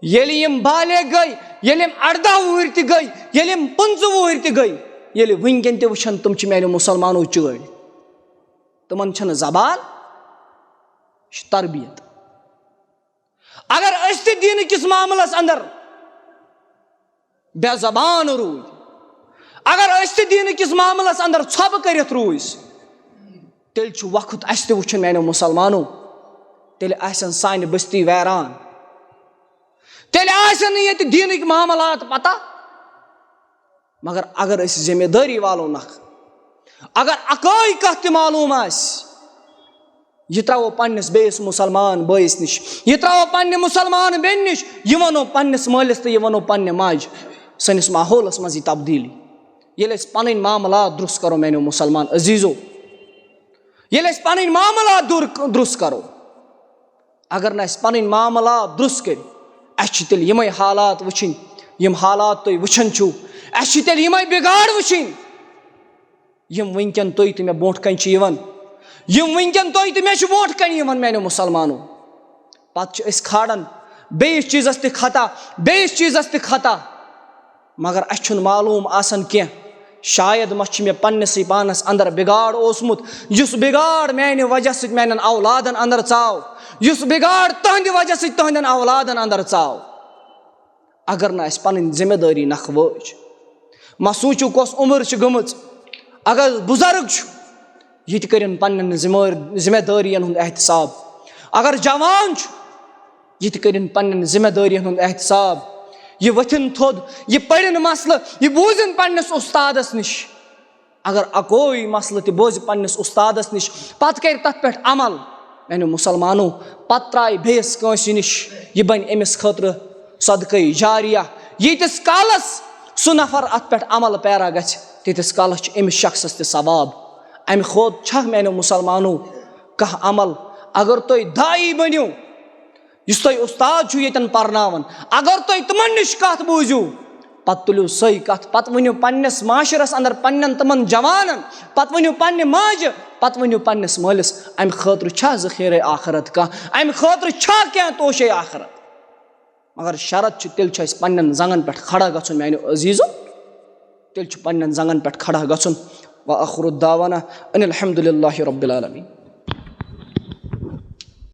ییٚلہِ یِم بالغ گٔے، ییٚلہِ یِم ارداہ وُہٕرۍ تہِ گٔے، ییٚلہِ یِم پٕنٛژٕہ وُہٕرۍ تہِ گٔے، ییٚلہِ وٕنکٮ۪ن تہِ وٕچھن، تِم چھِ میانیو مسلمانو چٲڑۍ، تِمن چھنہٕ زبان، یہِ چھِ تربیت۔ اگر أسۍ تہِ دیٖنہٕ کِس معاملس اندر بے زبان روٗدۍ، اگر أسۍ تہِ دیٖنہٕ کِس معاملس اندر ژھۄپہٕ کٔرِتھ روٗزۍ، تیٚلہِ چھُ وقت اَسہِ تہِ وٕچھُن، میانیو مُسلمانو۔ تیٚلہِ آسن سانہِ بستی ویران، تیٚلہِ آسن نہٕ ییٚتہِ دیٖنٕکۍ معاملات پتہ۔ مگر اگر أسۍ ذمہ دٲری والو نکھ، اگر اکٲے کتھ تہِ معلوم آسہِ، یہِ ترٛاوو پننِس بیٚیِس مُسلمان بٲیِس نِش، یہِ ترٛاوو پننہِ مُسلمان بیٚنہِ نِش، یہِ وَنو پننِس مٲلِس تہٕ یہِ وَنو پننہِ ماجہِ۔ سٲنِس ماحولَس منٛز یہِ تبدیٖلی۔ ییٚلہِ أسۍ پَنٕنۍ معاملات درُست کَرو، میٛانیو مُسلمان عزیٖزو، ییٚلہِ أسۍ پَنٕنۍ معاملات دوٗر درُست کَرو، اگر نہٕ اَسہِ پَنٕنۍ معاملات درُست کٔرۍ، اَسہِ چھِ تیٚلہِ یِمَے حالات وٕچھِنۍ، یِم حالات تُہۍ وٕچھان چھِو، اَسہِ چھِ تیٚلہِ یِمَے بِگاڑ وٕچھِنۍ۔ یِم وٕنکٮ۪ن تُہۍ تہٕ مےٚ برونٛٹھ کَنہِ چھِ یِوان، یِم وٕنکٮ۪ن تُہۍ تہٕ مےٚ چھِ برونٛٹھ کَنہِ یِوان، میٛانیو مُسلمانو۔ پَتہٕ چھِ أسۍ کھالان بیٚیِس چیٖزَس تہِ خطا، بیٚیِس چیٖزَس تہِ خطا، مگر اَسہِ چھُنہٕ معلوٗم آسان کینٛہہ۔ شاید ما چھِ مےٚ پنٛنِسٕے پانَس اندر بِگاڑ اوسمُت، یُس بِگاڑ میٛانہِ وجہ سۭتۍ میٛانٮ۪ن اولادَن اندر ژاو، یُس بِگاڑ تُہٕنٛدِ وجہ سۭتۍ تُہٕنٛدٮ۪ن اولادَن اندر ژاو۔ اگر نہٕ اَسہِ پَنٕنۍ ذمہ دٲری نَکھٕ وٲج، مہ سوٗنٛچِو کۄس عمر چھِ گٔمٕژ۔ اگر بُزرگ چھُ، یہِ تہِ کٔرِن پنٛنٮ۪ن ذمہٕ، ذمہ دٲرِیَن ہُنٛد احتساب۔ اگر جوان چھُ، یہِ تہِ کٔرِن پنٛنٮ۪ن ذمہ دٲرِیَن ہُنٛد احتساب۔ یہِ ؤتھِن تھوٚد، یہِ پٔرِن مسلہٕ، یہِ بوٗزِن پنٛنِس اُستادَس نِش۔ اگر اَکوے مسلہٕ تہِ بوزِ پنٛنِس اُستادَس نِش، پَتہٕ کَرِ تَتھ پٮ۪ٹھ عمل، میٛانیو مُسلمانو، پَتہٕ ترٛایہِ بیٚیِس کٲنٛسہِ نِش، یہِ بَنہِ أمِس خٲطرٕ صدقے جاریہ۔ ییٖتِس کالَس سُہ نفر اَتھ پٮ۪ٹھ عمل پیرا گژھِ، تیٖتِس کالَس چھُ أمِس شخصَس تہِ ثواب۔ اَمہِ کھۄتہٕ چھا، میٛانیو مُسلمانو، کانٛہہ عمل؟ اگر تُہۍ داعی بٔنِو، یُس تۄہہِ اُستاد چھُو ییٚتٮ۪ن پرناوان، اگر تُہۍ تِمن نِش کتھ بوٗزِو، پتہٕ تُلِو سۄے کتھ، پتہٕ ؤنِو پننِس معاشرس اندر پننٮ۪ن تِمن جوانن، پتہٕ ؤنِو پننہِ ماجہِ، پتہٕ ؤنِو پننِس مٲلِس۔ امہِ خٲطرٕ چھا ذخیرے آخرت کانٛہہ؟ امہِ خٲطرٕ چھا کینٛہہ توشے آخرت؟ مگر شرط چھُ، تیٚلہِ چھُ اسہِ پننٮ۪ن زنٛگن پٮ۪ٹھ کھڑا گژھُن، میانیو عزیزو، تیٚلہِ چھُ پننٮ۪ن زنٛگن پٮ۪ٹھ کھڑا گژھُن۔ وآخر دعوانا ان الحمد للہ رب العالمین۔